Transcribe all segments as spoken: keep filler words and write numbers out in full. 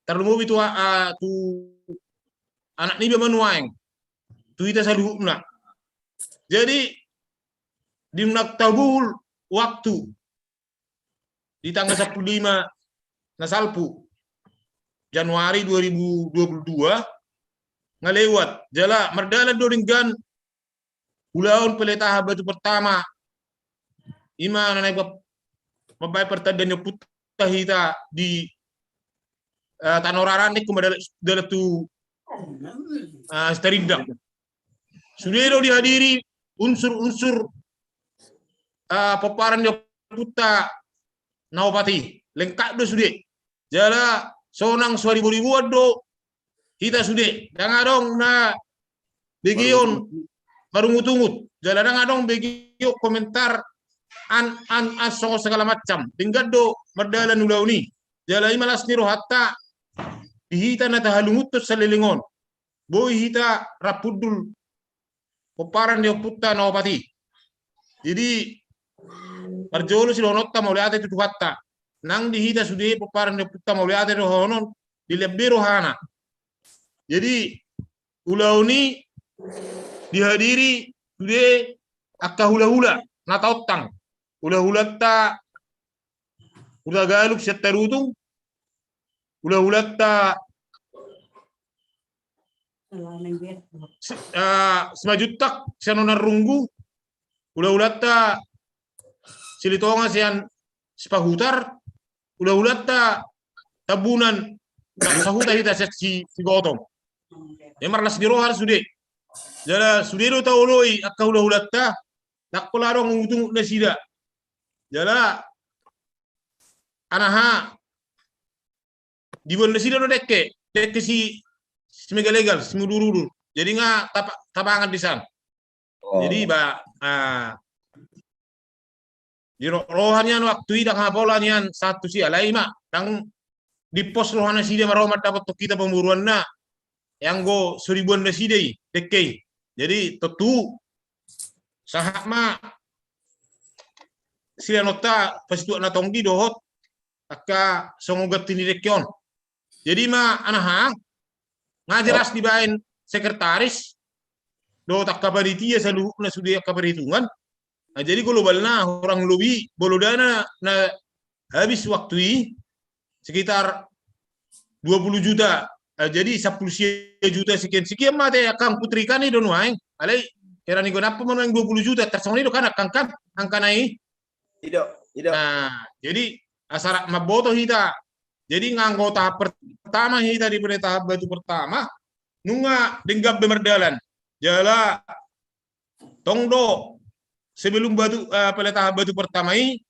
tarlumobi tu, ah, tu anak niba ma nuaeng, tu hita saluhutna. Jadi di nunga tabuhul waktu di tanggal sampulu lima na salpu Januari dua ribu dua puluh dua nga lewat, jala mardalan do denggan ulaon peletahan batu pertama. Ima na naeng mambaen partandaon ni ompunta hita di, eh, Tano Raran, ingkon ma dalan, dalan tu, eh, Sitarindang. Sude do dihadiri unsur-unsur, eh, pomparan ni ompunta na opat i, lengkap do sude. Jala sonang so ribu-ribuan do hita sude, ndang adong na begeon marungut-ungut, jala ndang adong begeon komentar an, an, an songon segala macam. Denggan do mardalan ulaon i. Jala i ma las ni rohanta di hita na tahalungunhon saleleng on. Boi hita rap hundul pomparan ni ompunta na opat i. Jadi parjolo sidohononta mauliate tu Tuhanta. Nang di hita sude pomparan ni ompunta mauliate dohonon, dilehon be rohana. Jadi ulaon i dihadiri sude angka hula-hula na taontang. Hula-hulanta Hutagalung sian Tarutung, hula-hulanta Si-, eh, Simanjuntak sian Onan Runggu, hula-hulanta Silitonga sian Sipahutar, hula-hulanta Tambunan, na sahuta hita sian Si-, Sigotong. Ia marlas ni roha sude. Jala sude do taoloi angka hula-hulanta, ndang pola adong ungut-ungut nasida. Jala anaha, diboan nasida do dengke, dengke si, simegalegal, simudurudur. Jadi nga tapa-, tapangan di san. Oh. Jadi ba, ah, di ro-, roha nian waktu i ndang hapola nian sahat tusi, alai ma ndang dipos roha nasida ma ro mandapothon hita pamoruonna. Ia anggo soribuan nasida i dengke i. Jadi tontu sahat ma sileanonta pasituak na tonggi dohot angka songon ganti ni dengke on. Jadi ma anaha, nga jelas dibaen sekretaris dohot angka panitia saluhutna sude angka perhitungan. Nah, jadi globalna kurang lebih molo dana na habis waktu i sekitar dua puluh juta. Eh, jadi sampulu sia juta sekian-sekian ma ate, angka huputrikan i do nuaeng. Alai hera ni gonampu ma nuaeng dua puluh juta, tarsongon i do kan angka, angka, angkana i. Ido, ido. Nah, jadi asa rap mamboto hita. Jadi nga anggo tahap pertama hita di peletahan batu pertama, nunga denggan be mardalan. Jala tong do sebelum batu, eh, peletahan batu pertama i,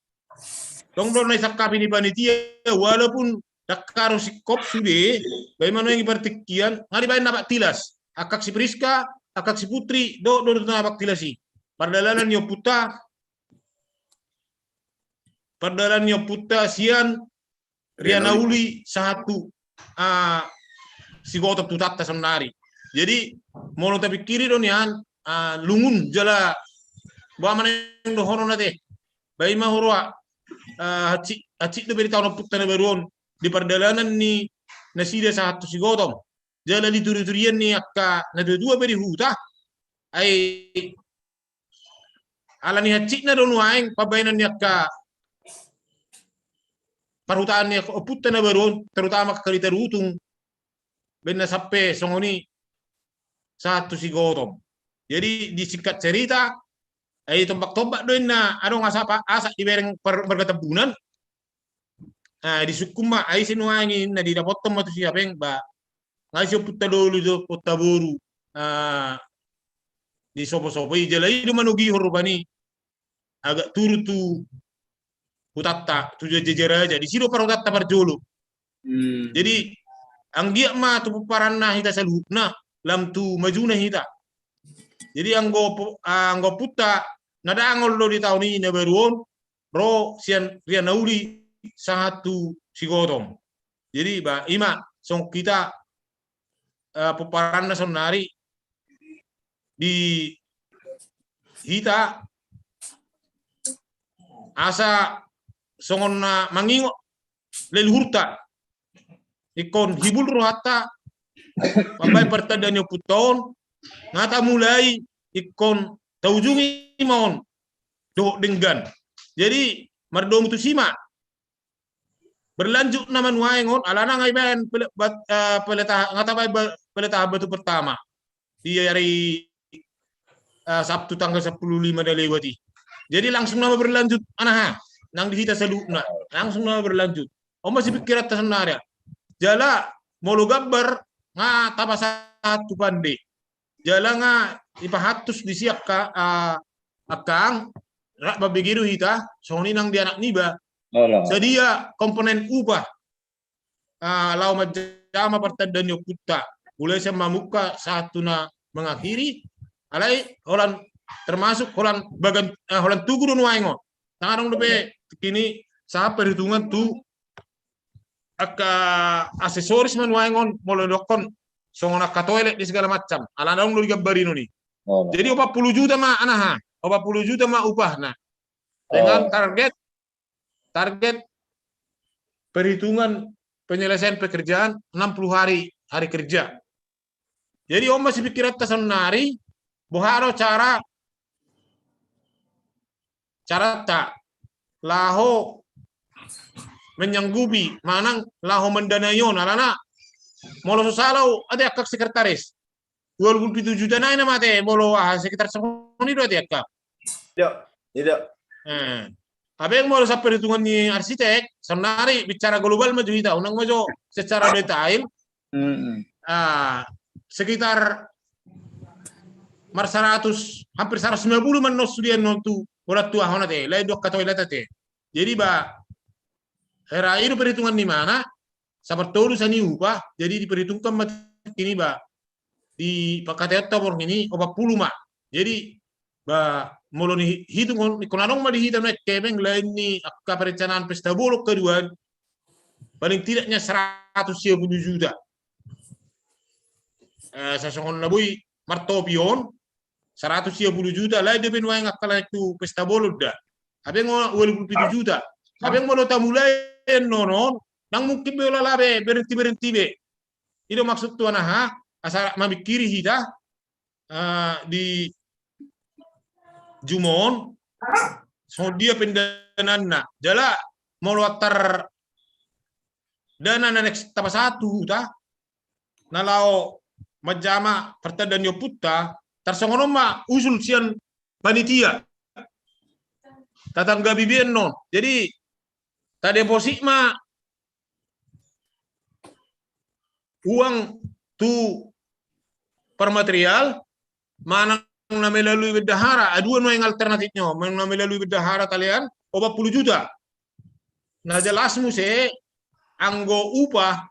tong do na disangkapi ni panitia, walaupun ndang haru singkop sude, baen ma nuaeng i partingkian, nga dibaen na bak tilas. Angka si Priska, angka si Putri, do, do, do na bak tilas i. Pardalanan ni ompunta, pardalanan ni ompunta sian Riana Uli sahat tu, ah, Sigotong tu Tanta saonnari. Jadi molo tapingkiri do nian, ah, lungun jala boha ma naeng dohonon ate. Baen ma huroha, ah, hansit, hansit do be ditaon ompunta na baru on di pardalanan ni nasida sahat tu Sigotong. Jala di turi-turian ni angka na tua-tua pe di huta, ai ala ni hansitna do nuaeng pambaenan ni angka parhutaan ni angka ompunta na baru on, terutama angka di Tarutung, baen na sampe songon i sahat tu Sigotong. Jadi disingkat cerita, ai tombak-tombak do inna adong asa pa-, asa dibereng par-, marga Tambunan. Ah, disungkun ma, ai ise nuaeng i, na didapothon ma tusi hepeng, ba nga ise ompunta dolu do, ompunta boru, ah, disopo-sopo i, jala i do manogihon rupani agak turun tu hutanta, tu Jajaraja, disi do parhutanta parjolo. Hmm. Jadi anggiat ma tu pomparanna hita saluhutna, lam tu majuna hita. Jadi anggo po-, anggo ompunta na dangol do di taon i na baru on, ro sian Riana Uli sahat tu Sigotong. Jadi ba, i ma songon hita, eh, pomparanna saonnari di hita asa songon na mangingot leluhurta. ingkon hibul rohanta mambahen partanda ni ompunta on, nga tamulai ingkon taujungi ma on dohot denggan. Jadi mardomu tusi ma, berlanjut nama nuaeng on, alana nga ibahen pele-, bat-, eh, peletahan, nga tabahen ba-, peletahan batu pertama di hari, eh, Sabtu tanggal sampulu lima na lewat i. Jadi langsung nama berlanjut, anaha, nang di hita saluhutna, langsung nama berlanjut. On ma sipingkiranta saonari. Jala molo gambar nga tapasahat tu pande. Jala nga dipahantus disi angka, ah, angka, rap mambege do hita, songon i nang di anak niba. Sadia komponen upah, ah, laho manjama partanda ni ompunta, mulai sian mamungka sahat tu na mangakhiri. Alai holan, termasuk holan bagan, eh, holan tugu do nuaeng on. Ndang adong dope kini sahat perhitungan tu angka aksesoris ma nuaeng on, molo didokkon songon angka toilet di segala macam. Alana adong do digambari on i. Jadi opat puluh juta ma, anaha, opat puluh juta ma upahna. Dengan target, target perhitungan penyelesaian pekerjaan enam puluh hari, hari kerja. Jadi on ma sipingkiranta saonari, boha do cara, caranta laho menyanggupi manang laho mandanai on, alana molo so sala au ate angka sekretaris, dua puluh pitu juta nai nama ate, molo aha, sekitar songon i do ate angka. Tidak, tidak. Eh. Hape molo sian perhitungan ni arsitek, saonari bicara global ma jo hita, unang ma jo secara detail. Ah, sekitar mar saratus, hampir saratus lima puluh ma annon sude annon tu, holan tu aha on ate, lae do angka toilet ate. Jadi ba, hera i do perhitungan ni imana, sapartolu sian i upah, jadi diperhitungkan ma tingki ni ba, di pangkataion ta borngin i opat puluh ma. Jadi ba, molo dihitung on, ingkon adong ma di hita nuaeng kepeng lain ni angka perencanaan pesta bolon keduan, paling tidaknya seratus sia puluh juta. Eh, sasongon na boi martopi on, seratus sia puluh juta, lain dope nuaeng angka lain tu pesta bolon da. Hape nga dua puluh pitu juta. Hape molo tamulai annon on, ndang mungkin be olo labe berhenti-berhenti be. I do maksud tu anaha, asa mamingkiri hita, eh, di jumon, songon dia pendanaanna. Jala molo antar dana na next tapasahat tu huta, na laho manjama partanda ni ompunta, tarsongon on ma usul sian panitia. Tatanggapi be annon. Jadi, tadeposit ma uang tu parmaterial, manang na melalui bendahara, adua nuaeng alternatifnya, manang na melalui bendahara talean opat puluh juta. Na jelas muse, anggo upah,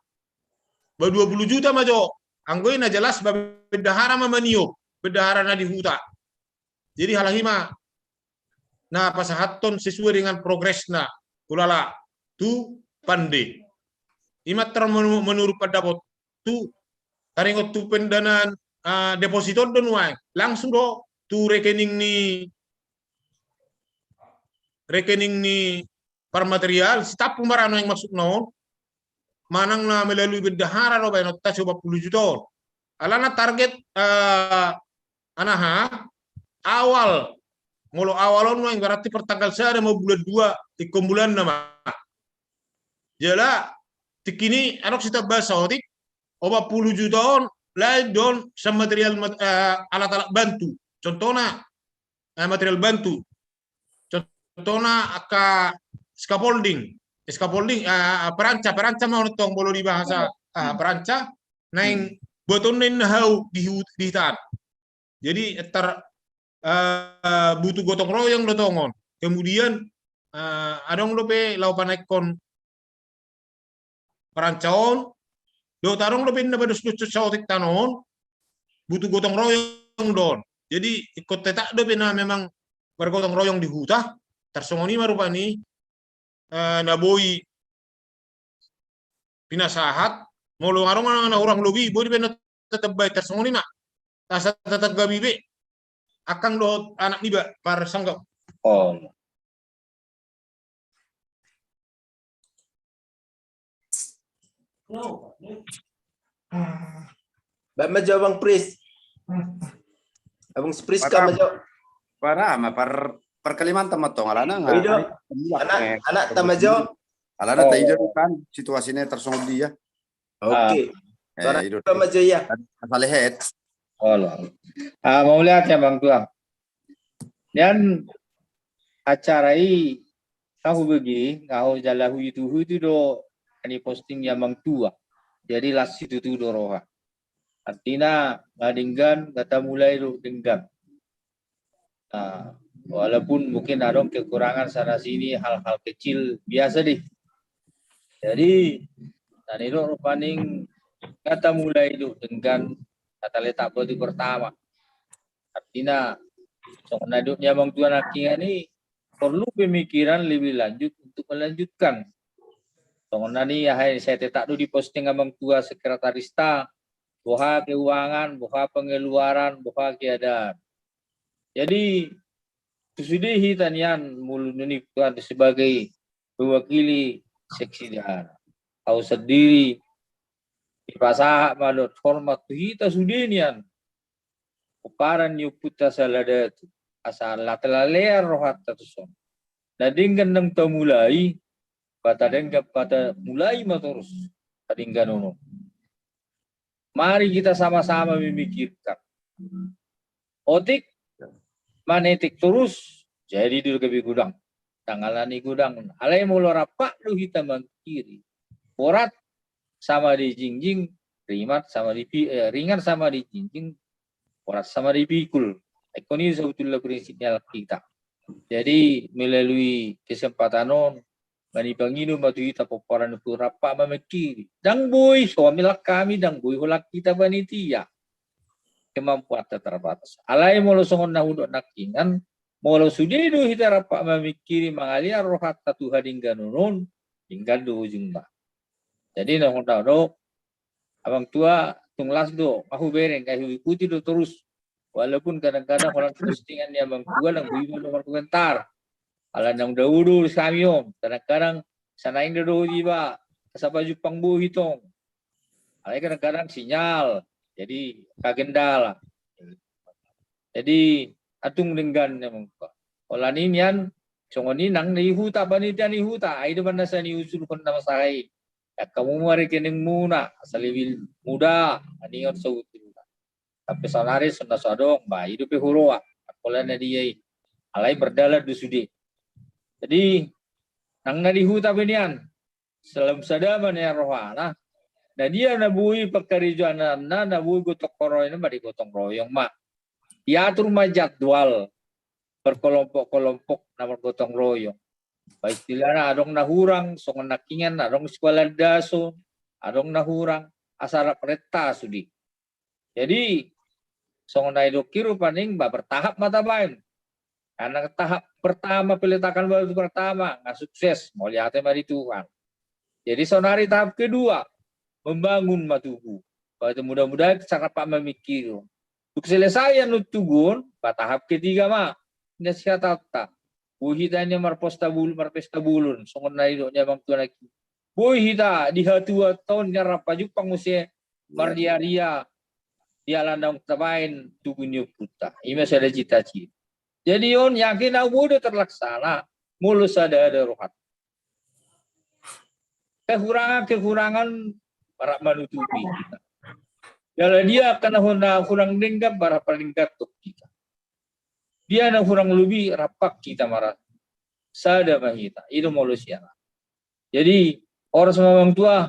ba dua puluh juta ma jo, anggo i na jelas ba bendahara ma maniop, bendahara na di huta. Jadi halak i ma na pasahathon sesuai dengan progresna, hulala tu pande. I ma tar menu-, menurut pandapot tu taringot tu pendanaan, ah, deposit on do nuaeng. Langsung do tu rekening ni, rekening ni parmaterial, sitampuk ma ra nuaeng maksudna on, manang na melalui bendahara do baenonta si opat puluh juta on. Alana target, eh, anaha, awal, molo awal on nuaeng berarti per tanggal sada ma bulan dua, ingkon bulanna ma. Jala, tingki ni, adong sitamba saotik, opat puluh juta on, lain do on sian material mat-, eh, alat-alat bantu. Contohna, eh, material bantu. Contohna angka scaffolding. Scaffolding, ah, peranca, peranca ma on tong molo di bahasa, ah, peranca, naeng buatonna inna hau di hu-, di huta an. Jadi, tar, eh, butuh gotong royong do tong on. Kemudian, eh, adong dope laho panaekhon peranca on, dohot adong dope na pados-dos saotik tano on, butuh gotong royong do on. Jadi, ingkon tetap dope na memang bergotong royong di huta, tarsongon i ma rupani, eh, na boi pinasahat, molo adong na hurang lobi, boi dope na tatambai, tarsongon i ma. Asa tatanggapi be angka dohot anak niba parsanggap. Oh. Baen ma jo Abang Pris. Abang Pris, baen ma jo. Para ma par, par Kalimantan ma tong alana nga. Anak, anak ta ma jo. Alana ta ido kan situasina tarsongon dia. Oke. Baen ma jo ia. Asal lehet. Olo. Ah, mauliate Amang Tua. Nian acara i nga hubege, nga hujalo, huihuti do na niposting ni Amang Tua. Jadi las situtu do roha. Artina nga denggan, nga tamulai do denggan. Nah, walaupun mungkin adong kekurangan sana sini, hal-hal kecil, biasa deh. Jadi na nidok rupani nga tamulai do denggan, nga taletak batu pertama. Artina songon na nidok ni Amang Tua nangkiningan i, perlu pemikiran lebih lanjut untuk melanjutkan. Songon na ni aha i, sai tetak do diposting Amang Tua sekretarista, boha keuangan, boha pengeluaran, boha keadaan. Jadi tu sude hita nian molo nunga Tuhan sebagai mewakili seksi dahana, au sandiri dipasahat ma dohot hormat tu hita sude nian pomparan ni ompunta Saladatu, asa lam talalean rohanta tuson. Na denggan naung tamulai, ba tadenggan, ba tamulai ma torus padengganon on. Mari kita sama-sama memikirkan. Otik manetik torus, jadi do gabe godang. Ndang alani godang. Alai molo rampak do hita mangkiri, borat sama dijingjing, ringan sama di, eh, ringan sama dijingjing, borat sama dipikul. Ingkon i sebetulna prinsip ni halak hita. Jadi melalui kesempatan on, mangido-ido ma tu hita pomparan ni ompu, rampak ma mangkiri. Ndang boi, so milang hami, ndang boi holan hita panitia, kemampuanta terbatas. Alai molo songon na hudok nangkiningan, molo sude do hita rampak mamingkiri, mangalean rohanta tu hadengganon on, denggan do ujungna. Jadi na hudok, Amang Tua, tung las do, nga hubereng, nga huikuti do torus. Walaupun kadang-kadang holan postingan ni Amang Tua, ndang boi iba do markomentar. Ala naung dao do hami on, kadang-kadang sanaing do dohot iba, asa pajumpang bohi tong. Alai kadang-kadang sinyal, jadi kagendala. Jadi atung denggan ni Amang Tua. Holan i nian songon i nang di huta, panitia ni huta, ai do manasa ni usul hon na masa i. Angka muna rekeningmuna, asa lebih mudah, aningon sebetulna. Sampe saonari songon na so adong, ba i dope huroha, angkola na dia i. Alai berdalan do sude. Jadi nang na di huta pe nian, salam sada ma nian rohana. Na dia na boi pangkarejoanna, na boi gotong royong ma di gotong royong ma. Diatur ma jadwal berkelompok-kelompok na margotong royong. Ba istilahna adong na hurang, songon nangkiningan adong sikola dasar, adong na hurang, asa rap renta sude. Jadi songon na nidok i rupani, ba bertahap ma tabaen. Karena tahap pertama, peletakan batu pertama, nga sukses, mauliate ma di Tuhan. Jadi saonari tahap kedua, membangun ma tugu. Ba mudah-mudahan asa rampak mamingkiri. Tung selesai annon tugu on, ba tahap ketiga ma. Nasihatatta. Boi hita nian marpesta bulung, marpesta bulung, songon na nidok ni Amang Tua nangkin. Boi hita di hatuaon nian rap pajumpang muse marria-ria, di ala naung tabaen tugu ni ompunta. I ma sada cita-cita. Jadi on yakin au boi do terlaksana, molo sada do rohanta. Kekurangan-kekurangan rap manutupi. Jala dia angka na hurang denggan, ba rap padengganhon hita. Dia na hurang lobi, rampak hita marasa. Sada ma hita, i do molo sian au. Jadi horas ma Amang Tua,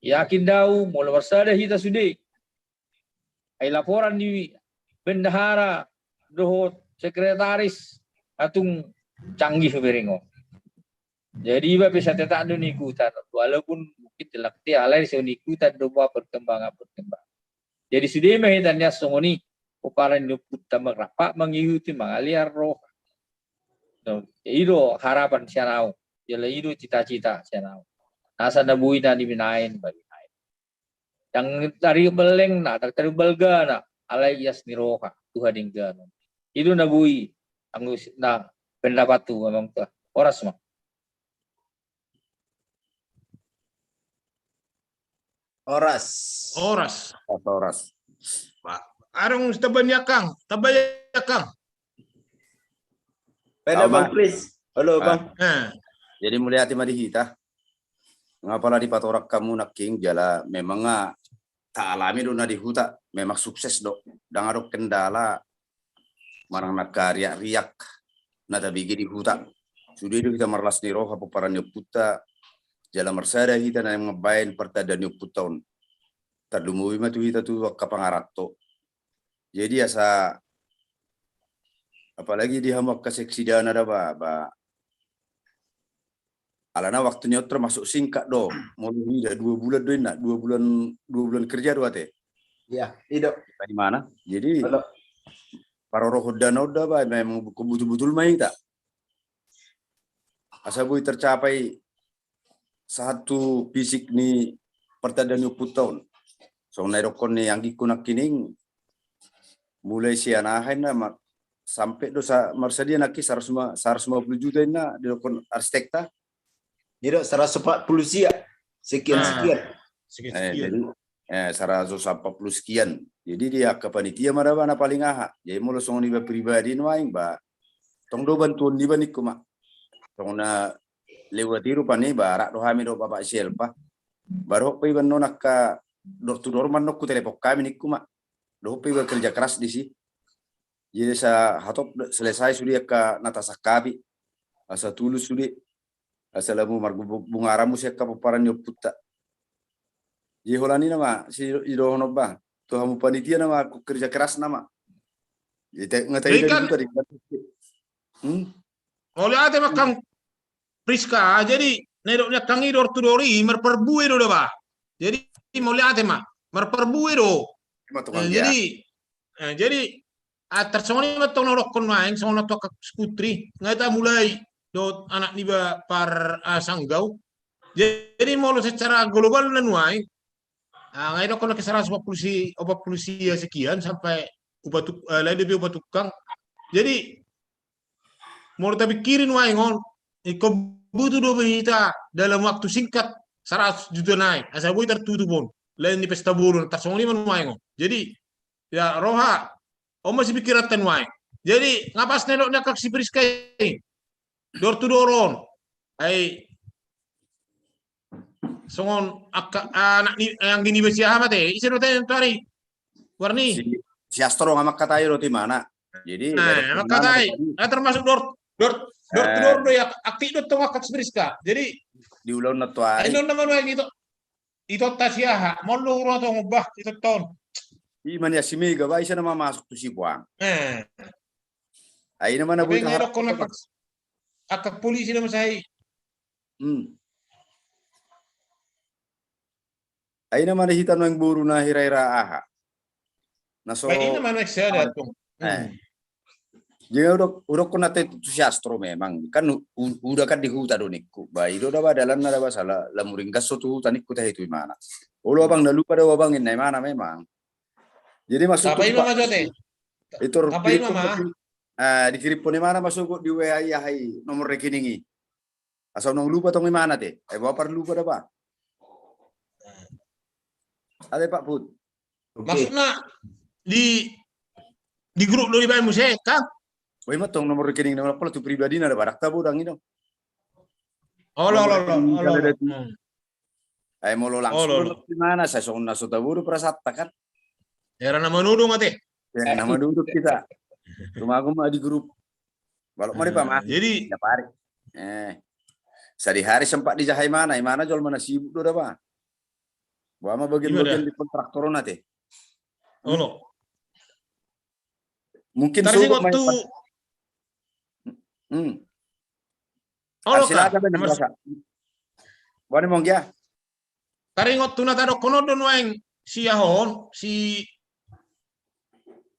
yakin do au molo marsada hita sude. Ai laporan ni bendahara dohot sekretaris, atung canggih bereng on. Jadi iba pe satetak do niikutan, walaupun mungkin telak te alai so niikutan do ba perkembangan-perkembangan. Jadi sude ma hita nian songon i, pomparan ni ompunta marrampak, mangihuti, mangalean roha. I do harapan sian au, jala i do cita-cita sian au. Nasa na boi na nibinaen, ba binaen. Ndang tariu bellengna, ndang tariu balgana, alai ias ni roha tu hadengganon. I do na boi, anggo na pendapathu Amang Tua. Horas ma. Horas. Horas. Horas. Adong si tamba ni angkang, tamba ni angkang. Pena, Bang Pris. Halo, Bang. Jadi mauliate ma di hita. Nga pala dipatorang hamu nangkin jala memang nga taalami do na di huta, memang sukses do. Ndang adong kendala manang na angka riak-riak na tabege di huta. Sude do hita marlas ni roha pomparan ni ompunta, jala marsada hita na mambaen partanda ni ompunta on. Tarlumobi ma tu hita tu angka pangaranto. Jadi asa, apalagi di hamu angka seksi dana da ba, ba, alana waktu ni on termasuk singkat do, molo huida dua bulan do inna, dua bulan, dua bulan kerja do ate. Iya, i do. Di mana? Jadi parorohon dana on da ba, memang butul-butul ma hita. Asa boi tercapai sahat tu fisik ni partanda ni ompunta on. Songon na didokkon ni anggingku nangkining, mulai sian aha inna, sampe do sa, marsadia nangkin saratus lima puluh juta inna didokkon arsitekta. Jadi saratus empat puluh sia, sekian-sekian. Jadi saratus empat puluh sekian. Jadi di angka panitia ma da ba na paling aha. Jadi molo songon iba pribadi nuaeng ba, tong do bantuon niba ningku ma. Tong na lewat i rupani ba, rap do hami do Bapak Sielpa. Ba dohot pe iba non angka door to door ma non hutelepon hami ningku ma. Dohot pe iba kerja keras disi. Jadi asa hatop selesai sude angka na tasangkapi. Asa tulus sude. Asa lamu margubung aramu sian angka pomparan ni ompunta. Jadi holan i nama si idohonon ba tu hamu panitia nama kerja keras nama. Jadi nga tadi tadi. Mauliate ma angkang Priska, jadi na didok ni angkang i door to door i marparbue do da ba. Jadi mauliate ma, marparbue do. Jadi, jadi Antar songon i ma tong na hudokkon nuaeng, songon na tu angka si Putri, nga hita mulai dohot anak niba par, ah, sanggau. Jadi molo secara global na nuaeng, ah, nga didokkon nangkin saratus opat puluh si, opat puluh sia sekian sampai upa tuk, eh, lain dope upa tukang. Jadi molo tapingkiri nuaeng on, ingkon butuh do be hita dalam waktu singkat saratus juta nai, asa boi tartutup on lain ni pesta boru, antar songon i ma nuaeng on. Jadi ya roha, on ma si pingkiranta nuaeng. Jadi nga pas na didok ni angkang si Priska i, door to door on. Ai songon angka anak ni, eh, anggi niba si aha ma te, ise do te nuaeng? Warni. Si Astro nga mangkatai do tu imana. Jadi mangkatai. Termasuk door, door, door to door do ya, aktif do tong angkang si Priska. Jadi di ulaon na tuai. Ai non nama nuaeng i to. Ito ta si aha, molo hurang tong bah, ito ton. Ima ni asi Mega ba, ise nama masuk tu si puang. Eh. Ai nama na boi taharokkon angka polisi nama sai. Hmm. Ai nama na hita nuaeng boru na hira-hira aha. Na so. Ai nama na sada tong. Eh. Jadi udah, udah kona te tu si Astro memang kan udah kan di huta do ningku. Ba i do da ba dalan na da ba sala lamu ringgas so tu huta ningku tahe tu imana. Olo abang na lupa da abang inna imana memang. Jadi masuk tu apa imana jote? Itu apa imana? Ah, dikirim pon imana masuk di W A i ahai nomor rekening i. Asa unang lupa tong imana te. Ai boha parlupa da ba. Ate Pak Put. Maksudna di, di grup do dibaen muse kan? Oi ma tong nomor rekening na pola tu pribadi na da ba, rap tabo dang i do. Olo olo olo. Ai molo langsung imana sai songon na so tabo do perasaanta kan. Era na manudung ate. Era na manudung kita. Tumagon ma di grup. Balok ma di pama. Jadi tiap hari. Eh. Sadihari sempat dijaha imana, imana jolma na sibuk do da ba. Boha ma bagian-bagian di kontraktor on ate. Olo. Mungkin so waktu. Hmm. Olo ka. Boha ni monggia. Taringot tu na tadokkon on do nuaeng si aha on, si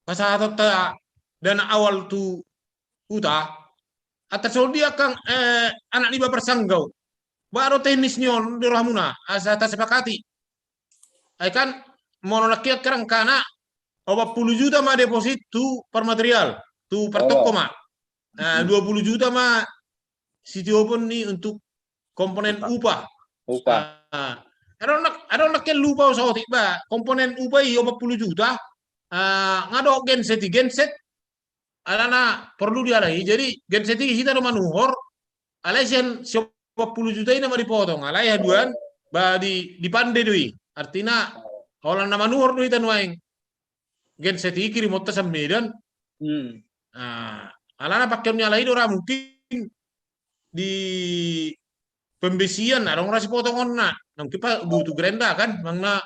pasahatonta dana awal tu huta. Antar songon dia kan, eh, anak niba parsanggau. Boha do teknis ni on di rohamuna asa tasepakati. Ai kan molo nangkin kerangkana opat puluh juta ma deposit tu parmaterial, tu partoko ma. Nah, dua puluh juta ma sitiopon ni untuk komponen upah. Upah. Ah, Adong nangkin lupa saotik ba, komponen upa i opat pulu juta, nga dohot genset i, genset alana porlu dialai, jadi genset i hita do manuhor, alai sian si opat pulu juta i nama dipotong, alai haduan ba di, dipande do i, artina holan na manuhor do hita nuaeng. Genset i kirimonta sian Medan. Alana pakeon ni alai do ra mungkin di pembesian adong ra sipotongonna, mungkin pa butuh gerenda kan, manang na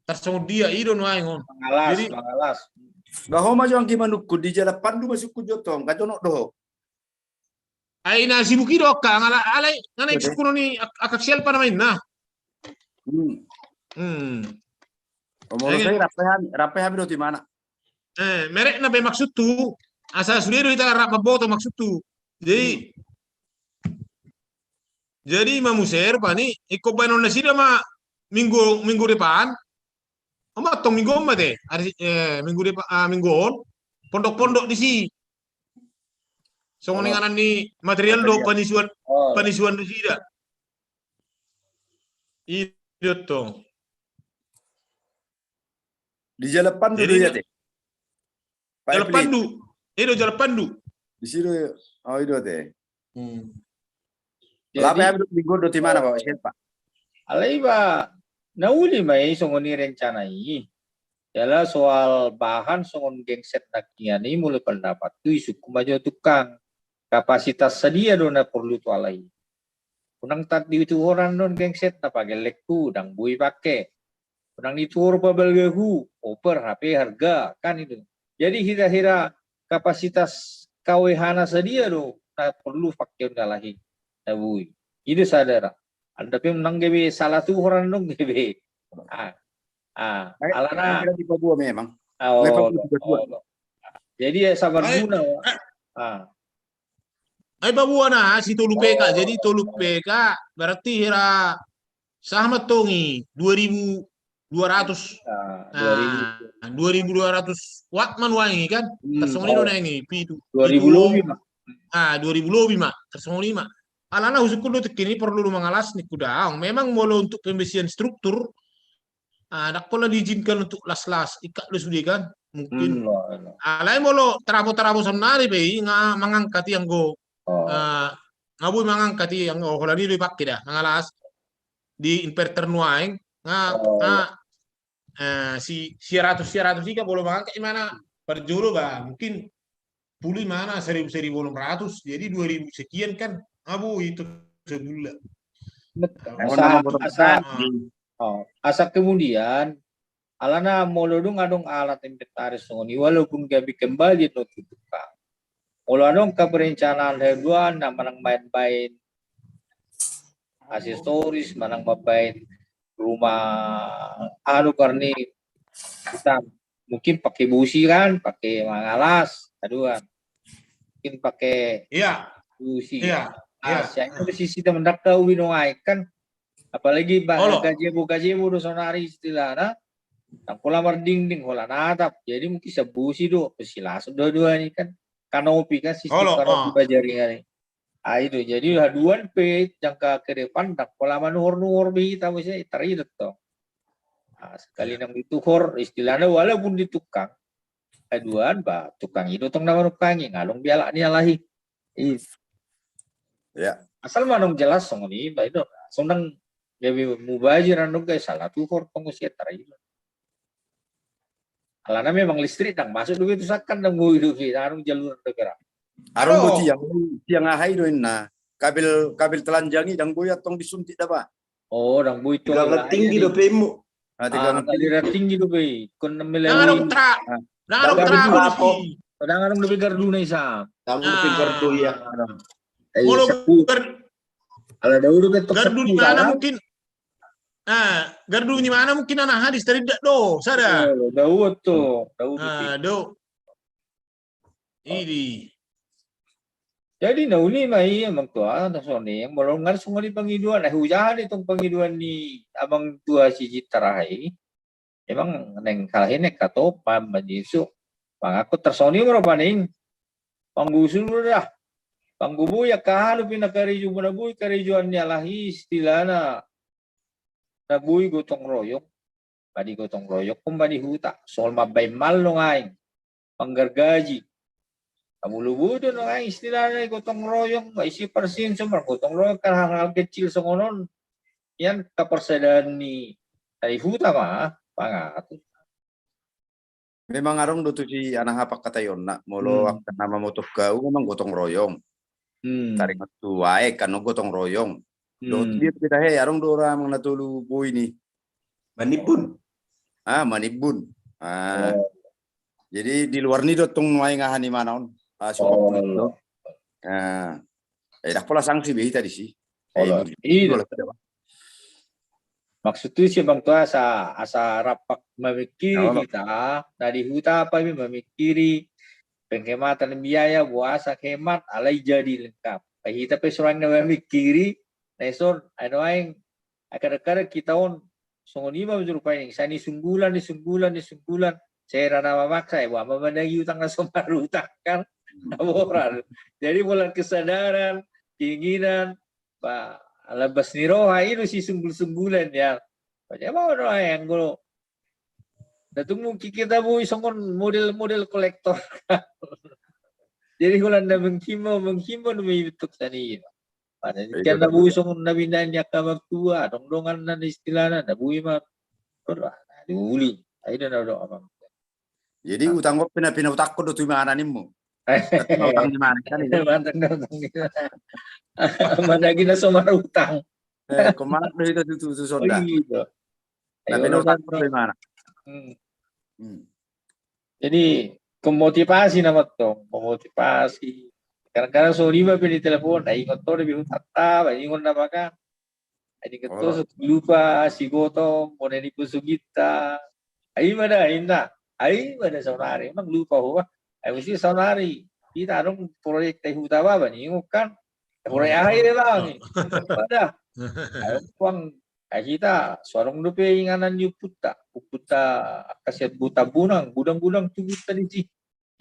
tarsongon dia i do nuaeng on. Mangalas, jadi mangalas. Bah ho ma jo anggi manungkun di jalan pandu masukku jo tong, kan jonok do ho. Ai na sibuk i do angka, alai ngana i sukkunon ni angka sial panamain na. Omolo sai rape hami do ti mana. Eh, merek na be maksudku, asa sude do hita rap mamboto maksudku. Jadi jadi ima muse rupani ingkon baenon nasida ma minggu, minggu depan. Oma tong minggu on ma te, minggu depan, minggu on pondok-pondok di si. Songon inganan ni material do panisuan, panisuan nasida. I do tong. Di jalan pandu do i ate. Jalan pandu. I do jalan pandu. Di situ. Oh, i do ate. Lape hami do minggu on do ti mana, Pak? Alai ba na uli ma i songon i rencana i. Jala soal bahan songon genset nangkiningan i, molo pandapatku, isungkun ma jo tukang. Kapasitas sadia do na porlu tu alai. Unang tat di tuhoran non genset na pagellengku, ndang boi pake. Unang di tuhor pabalgahu, over hape harga, kan i do. Jadi hira-hira kapasitas KWH na sadia do na porlu pakeon ni alai na boi. I do sada ra. Alana pe unang gabe salah tuhor annon gabe. Ah. Ah, alana di Papua memang. Jadi ya sabar guna. Ah. Ai Papua na si tolu PK, jadi tolu PK berarti hira sahat ma tong i dua ribu dua ratus. Dua ribu dua ratus watt ma nuaeng i kan. Tarsongon i do nuaeng i pitu. Dua ribu lobi ma. Ah, dua ribu lobi ma. Tarsongon i ma. Alana husungkun do tingki ni porlu do mangalas ningku daong. Memang molo untuk pembesian struktur, ah, ndang pola diizinkan untuk las-las, ikat do sude kan. Mungkin alai molo trafo-trafo saonari pe i nga mangangkat i anggo, ah, nga boi mangangkat i anggo holan i do ipake da mangalas di inverter nuaeng nga, nga, eh, si, sia ratus, sia ratus i kan molo mangangkat i mana parjolo ba mungkin pulu i mana seribu, seribu enam ratus, jadi dua ribu sekian kan. Abu itu sebulan. Asa kemudian alana molo dung adong alat inventaris songon i walaupun gabe kembali do tu tukang. Molo adong angka perencanaan haduan na manang main-main aksesoris manang mambaen rumah anu karni kita mungkin pake busi kan, pake mangalas, aduh kan. Mungkin pake busi. Iya. Ah, iya. Sian itu sisi teman dakda ubi nongai kan. Apalagi gazebo, gazebo do sonari istilahna. Ndang pola mardingding, holan atap. Jadi mungkin sian busi do, silas do dua ni kan. Kanopi kan sistem kanopi bajaringan i. Ah, itu. Jadi haduan pe jangka ke depan ndang pola manuhor-nuhor be hita muse, taridot tong. Ah, sekali nang dituhor istilahna walaupun di tukang. Haduan ba tukang i do tong na manungkangi, nga adong be alak ni alai. Iya. Asal ma nang jelas songon i ba i do. Songon gabe mubajir annon gabe salah tuhor tong muse, taridot. Alana memang listrik ndang masuk dope tu sangkan, ndang boi dope, ndang adong jaluran dope ra. Adong do tiang, tiang aha i do inna. Kabel, kabel telanjang i ndang boi antong disuntik da ba. Oh, ndang boi tong. Tegangan tinggi dope immu. Ah, tegangan tinggi dope i. Kon na melewi. Ndang adong tra, ndang adong tra. Ndang adong dope garduna i sa. Ndang adong dope gardu, iya. Molo gardu ni mana mungkin. Ah, gardu ni mana mungkin anak hadis terindak do, sada. Dao tu, dao tu. Idi. Jadi na uli ma i amang tua na songon i, molo nunga songon i pangidoan, eh, hujaha ni tong pangidoan ni amang tua si Jitara i. Emang neng kalahi neng kato pam manjisu. Mangangkut tarsongon i molo paning. Panggusul do da. Panggubu ya kahalu pina karejo bona bui karejoan ni alai istilahna. na boi gotong royong, ba di gotong royong on ma di huta, songon mambaen mal do nuaeng, manggargaji. Molo boi do nuaeng istilahna gotong royong, ba isi parsimsim, gotong royong kan hal-hal kecil songon on. Ian kaparsadaan ni na di huta ma pangatur. Memang adong do tusi anak apa kata ionna, molo hmm. Angka nama motok kau memang gotong royong. Hmm. Taringot tu aek kan gotong royong. Hmm. Dohot dia kita he, adong do orang na tolu boi ni. Manimbun. Ah, manimbun. Ah. Oh. Jadi di luar ni do tong nuaeng aha ni mana on. Ah, suka oh. Pulut do. Ah. Eh, dah pola sanksi be hita di si. Eh, olo. Maksud tu si bang tu asa, asa rap mamingkiri hita, na di huta apa be mamingkiri penghematan biaya, boasa hemat, alai jadi lengkap. Hita pe songon na mamingkiri, na ison, anu aeng, kadang-kadang hita on, songon i ma rupani, sai ni sunggulan, ni sunggulan, ni sunggulan, sai ra na mamaksa, eh, boha ma managi utang na so marutang kan, na borat. Jadi pola kesadaran, keinginan, ba, lambas ni roha, i do si sunggul-sunggulan ya. Ba, dia mau do, eh, anggo. Na tung mungkin hita boi songon model-model kolektor. Jadi holan na menghimbau, menghimbau na menghimbau tu sani. Pada ikan na boi songon na binaen ni angka martua, adong dongan na istilahna, na boi ma. Ora, na diuli. Ai do na adong amang. Jadi utang on pina, pinautangkon do tu imana nimmu. Utang ni mana kan ini? Mantan utang ni mana? Managi na so marutang. Eh, kemana do hita tu, tu, tu sonda? Oh, iya. Na pinautangkon do imana. Hmm. Hmm. Jadi, kemotivasi nama tong, kemotivasi. Kadang-kadang so lima pe di telepon, na ingot to di bihu tata, ba ingot nama kan. Jadi keto so lupa si gotong, mone ni pusu kita. Ai mana inna, ai mana saunari, emang lupa ho ba. Ai mesti saunari. Kita adong proyek tai huta baba ni ingot kan. Proyek akhir bang. Pada. Ai uang Ai hita, so adong dope inganan ni ompunta, ompunta angka sian Tambunang, gudang-gudang tubuta disi.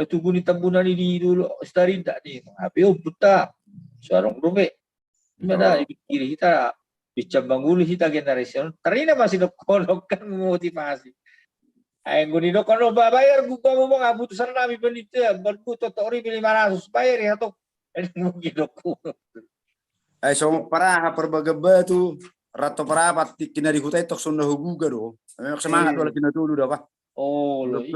Tubu ni Tambunang i di dulu, Sitarinda ni, hape ompunta, so adong dope. Ima da, dipikiri hita, bincang mangolu hita generasi on, tarina masidokkon kan motivasi. Ai anggo nidok on, ba bayar gumbamu, manghaputusan nami panitia, balbu totok ribu lima ratus, bayar i hatop. Ai mungkin dokku. Ai songon paraha Parbagan Batu, Rantau Parapat, tingki na di huta i tong songon na huguga do. Memang semangat do halak i na tolu do apa. Oh, lo.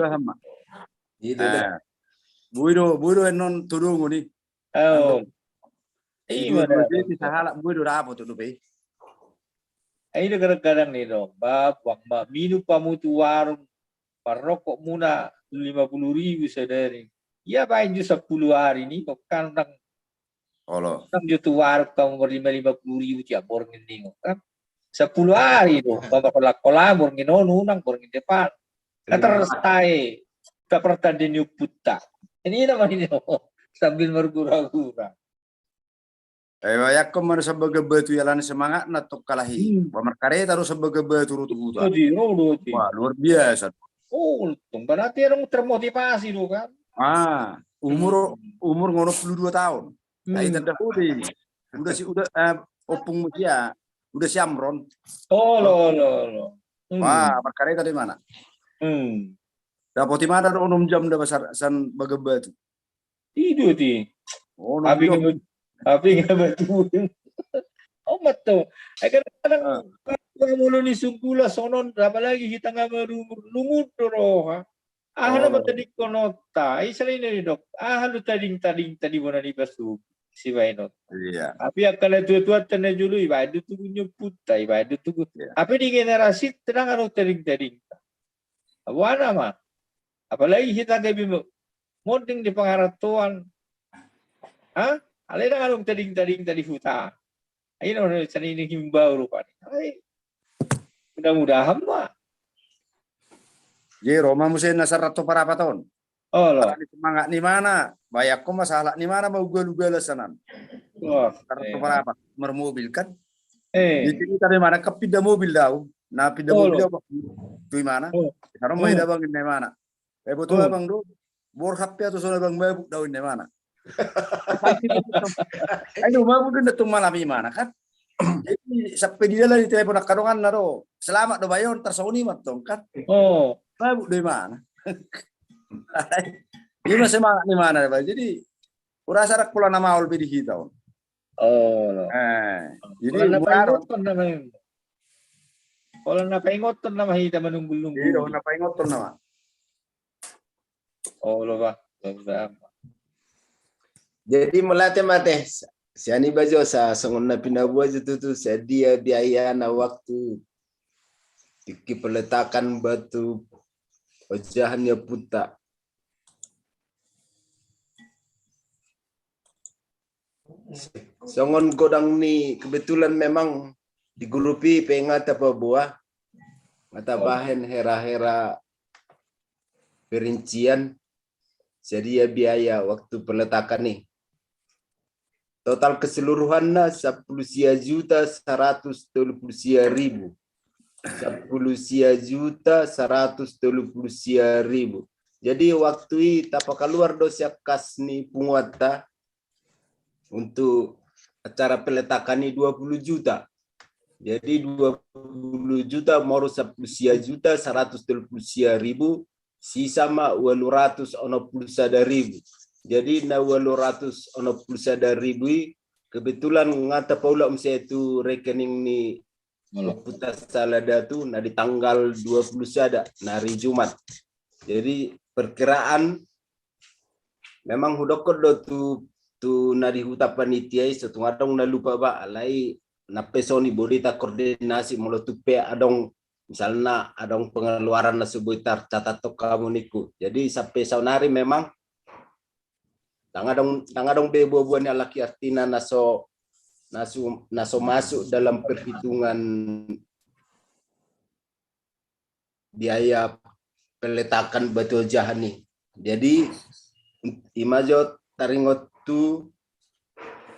Boi do, boi do annon todongon i. Oh. Iya, sahalak boi do dapot tu dope. Ai do kadang-kadang ni do, ba, uang ma minum pamutu warung, parrokok muna lima puluh ribu sadari. Ia baen jo sappulu ari ni, kok kandang Olo. Nang jo tu warung hamu marlima lima puluh ribu tiap borngin ningon kan. Sappulu ari do, bapak kola-kola borngin on unang borngin depan. Kan tersae kapartandi ni ompunta. Ini nama ini sambil margura-gura. Eh, bayangkon mana Sambagan Batu i alana semangatna tong kalahi. Hmm. Ba markareta do Sambagan Batu ro tu huta. Wah, luar biasa. Oh, tong berarti orang termotivasi do kan. Ah, umur, umur ngono puluh dua tahun. Nah, tanda kode ini. Udah si, udah, eh, opung musia, udah si Amron. Oh, lo, lo, lo. Wah, markareta di mana? Hmm. Dapot i mana do onom jam da pasar Sambagan Batu. Ido ti. Onom jam. Tapi nggak betul. Oh, betul. Kadang-kadang molo ni sungkula sonon, apalagi hita nggak berumur, lungun do roha. Aha na matadingkononta, i selain dari dok, aha lu tading-tading tadi bona ni pasu, si baenon. Iya. Tapi angka na tua-tua tanda julu, ibaen do tugu ni ompunta, ibaen do tugu. Iya. Tapi di generasi tenang anu tading-tading. Abuana ma. Apalagi hita gabe monding di pangarantoan. Ha? Alai dang adong tading-tading tadi huta. Ai na mana sani ni himbau rupani. Ai. Mudah-mudahan ma. Jero ma muse na sarat tu parapat on. Olo. Semangat ni mana? Bayangkon ma sahalak ni mana ma ugal-ugalan sanan. Wah, sarat tu parapat. Marmobil kan. Eh. Di sini tadi mana kepindah mobil dau. Na pindah mobil dau. Tu mana? Sekarang mau ida bangin di mana? Eh, boto abang do, borhat pe tu sona bang mabuk dau inda mana. Ai do mabuk do inda tu malam i mana kan. Jadi sampe di dalan ditelepon angka donganna do. Selamat do bayo, tarsongon i ma tong kan. Oh. Mabuk do imana. Ima semangat ni imana ba. Jadi urasa rak pola na maol pe di hita on. Oh. Eh, jadi pola na paingoton nama. Pola na paingoton nama hita manunggul-nunggul. Iya, na paingoton nama. Oh, lo ba. Jadi mauliate ma te. Sian i ba jo sa songon na pinaboa jo tutu, sadia biaya na waktu tingki peletakan batu ojahan ni ompunta. Songon godang ni kebetulan memang di grup i pe nga tapaboa, nga tabahen hera-hera perincian sadia biaya waktu peletakan i. Total keseluruhanna sampulu sia juta saratus tolu pulu sia ribu. Sampulu sia juta saratus tolu pulu sia ribu. Jadi waktu i tapakaluar do sian kas ni punguanta untuk acara peletakan i dua pulu juta. Jadi dua pulu juta morot sampulu sia juta saratus tolu pulu sia ribu, sisa ma ualu ratus onom pulu sada ribu. Jadi na ualu ratus onom pulu sada ribu i kebetulan nga tapaulak muse tu rekening ni ompunta Saladatu na di tanggal dua pulu sada, na hari Jumat. Jadi perkiraan memang hudokkon do tu, tu na di huta panitia i, so tung adong na lupa ba, alai na pe songon i boi do hita koordinasi molo tung pe adong misalna adong pengeluaran na so boi tarcatat tu hamu ningku. Jadi sampe saonari memang ndang adong, ndang adong be buabua ni alak i, artina na so, na so, na so masuk dalam perhitungan biaya peletakan batu ojahan i. Jadi ima jo taringot tu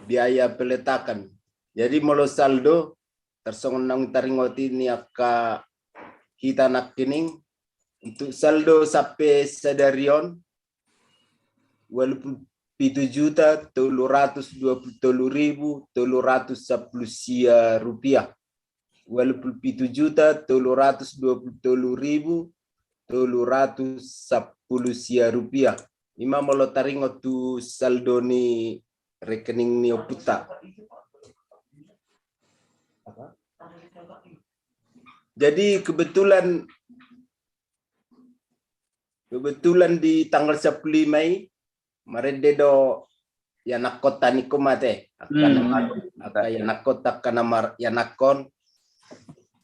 biaya peletakan. Jadi molo saldo tarsongon naung taringot i ni angka hita nangkining, untuk saldo sampe sadari on ualu pulu pitu juta tolu ratus dua pulu tolu ribu tolu ratus sampulu sia rupiah. Ualu pulu pitu juta tolu ratus dua pulu tolu ribu tolu ratus sampulu sia rupiah. Ima molo taringot tu saldo ni rekening ni ompunta. Jadi kebetulan, kebetulan di tanggal sampulu lima i marende do ianakhonta ningku ma te, angka na mar-, angka ianakhonta, angka na mar-, ianakhon.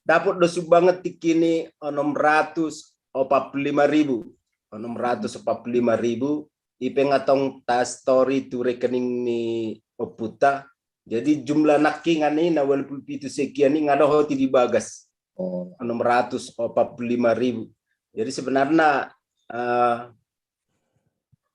Dapot do sumbangan tingki ni onom ratus opat pulu lima ribu. Onom ratus opat pulu lima ribu, i pe nga tong tastory tu rekening ni ompunta. Jadi jumlah nangkiningan i na ualu pulu pitu sekian i nga dohot i di bagas. Oh. Onom ratus opat pulu lima ribu. Jadi sebenarna, eh,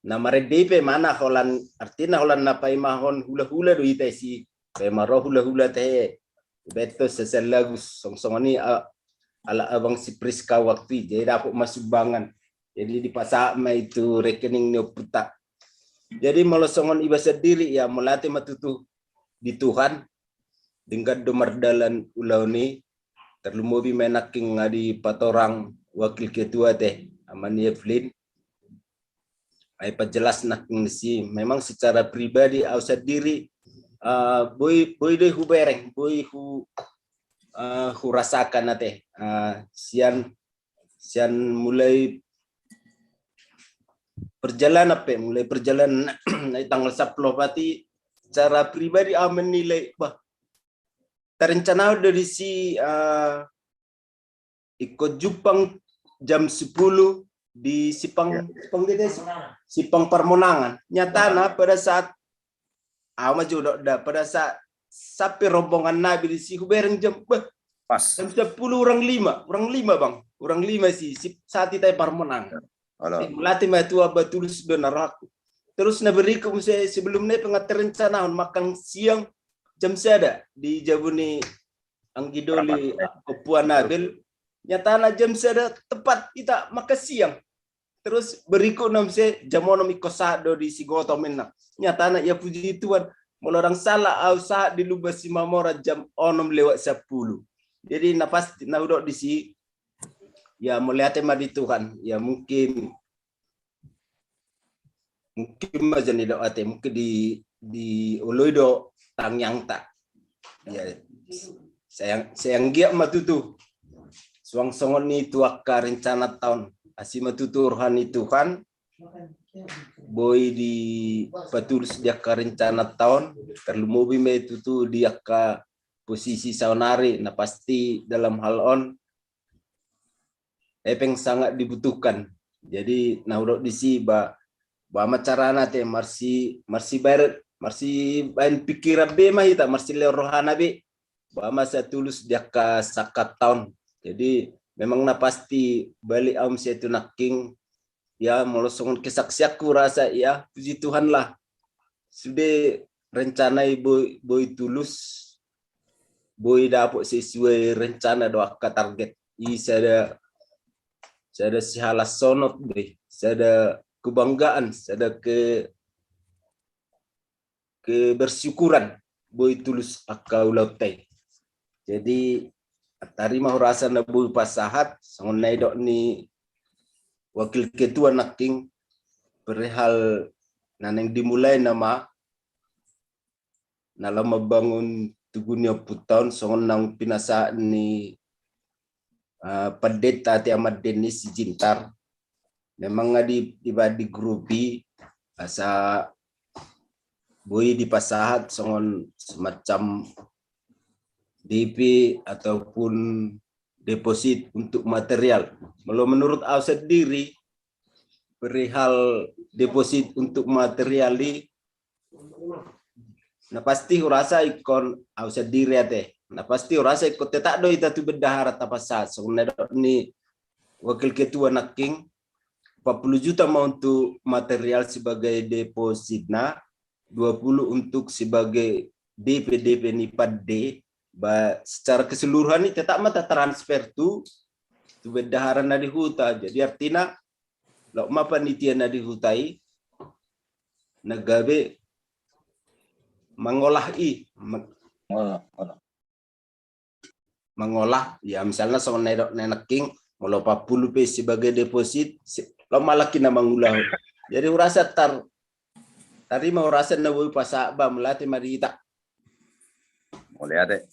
na marende i pe mana holan, artina holan na paimahon hula-hula do hita i, si paima ro hula-hula te. Betul, sesel lagu song-songon i, eh, ala abang si Priska waktu i. Jadi dapot ma sumbangan. Jadi dipasahat ma i tu rekening ni ompunta. Jadi molo songon iba sandiri ya, mauliate ma tutu di Tuhan, denggan do mardalan ulaon i, tarlumobi ma i nangkin nga dipatorang wakil ketua te, Ama ni Evelyn. Ai pajelas nangkin disi, memang secara pribadi au sandiri, eh, boi, boi do i hubereng, boi hu, eh, hurasakan ate, eh, sian, sian mulai perjalanan pe, mulai perjalanan na di tanggal sampulu opat i, secara pribadi au menilai, bah, tarencanahon do disi, eh, ingkon jumpang jam sepuluh di simpang, simpang dia, simpang Parmonangan. Nyatana pada saat au ma jo do da, pada saat sampe rombongan nami disi hubereng jam, bah, pas jam sepuluh urang lima, urang lima bang, urang lima si, si saat hita i Parmonangan. Mauliate ma tu Aba, tulus do na rohangku. Terus na berikut muse, sebelumna i pe nga tarencanahon makan siang jam sada di jabu ni anggi doli, Ompu Anabel. Nyatana jam sada tepat hita makan siang. Terus berikutna muse jam onom ingkon sahat do di Sigotom ninna. Nyatana ya puji Tuhan, Molo ndang salah au sahat di Lumban Simamora jam onom lewat sampulu. Jadi na pasti na hudok disi, ya mauliate ma di Tuhan. Ya mungkin mungkin ma jadi dok ate, mungkin di, dioloi do tangiangta. Ya, sai anggiat ma tutu. Suang songon i tu angka rencana taon. Asi ma tutu roha ni Tuhan. Boi dipatulus di angka rencana taon. Tarlumobi ma i tutu di angka posisi saonari. Na pasti dalam hal on hepeng sangat dibutuhkan. Jadi na hudok disi ba, ba ma carana te marsi, marsibaen, marsibaen pikiran be ma hita, marsilehon rohana be. Ba ma sai tulus di angka sangkap taon. Jadi memang na pasti balik au muse tu nangkin, ya molo songon kesaksianku rasa, ya puji Tuhan lah. Sude rencana i boi, boi tulus, boi dapot sesuai rencana do angka target. I sada, sada sihalashononta be, sada kebanggaan, sada ke, kebersyukuran boi tulus angka ulaonta i. Jadi tarima hurasa na boi pasahat, songon na nidok ni wakil ketua nangkin, perihal na naeng dimulai nama na laho mambangun tugu ni ompunta on, songon naung pinasahat ni, eh, pandita ate amande ni si Jintar. Memang nga di, di, di grup i asa boi dipasahat songon semacam D P ataupun deposit untuk material. Molo menurut au sendiri, perihal deposit untuk material i, na pasti hurasa ingkon, au sendiri ate, na pasti hurasa ingkon tetap do hita tu bendahara tapasahat, songon na nidok ni wakil ketua nangkin, empat puluh juta ma untuk material sebagai depositna, dua puluh untuk sebagai D P, D P ni pande, ba secara keseluruhan i tetap ma tatransfer tu, tu bendahara na di huta. Jadi artina, laho ma panitia na di huta i, na gabe mangolah i, ma-, mangolah, ya misalna songon na nidok na nangkin, molo empat puluh pe sebagai deposit, laho ma nangkin na mangulahon. Jadi hurasa tar, tarima hurasa na boi pasahat ba, mauliate ma di hita. Mauliate.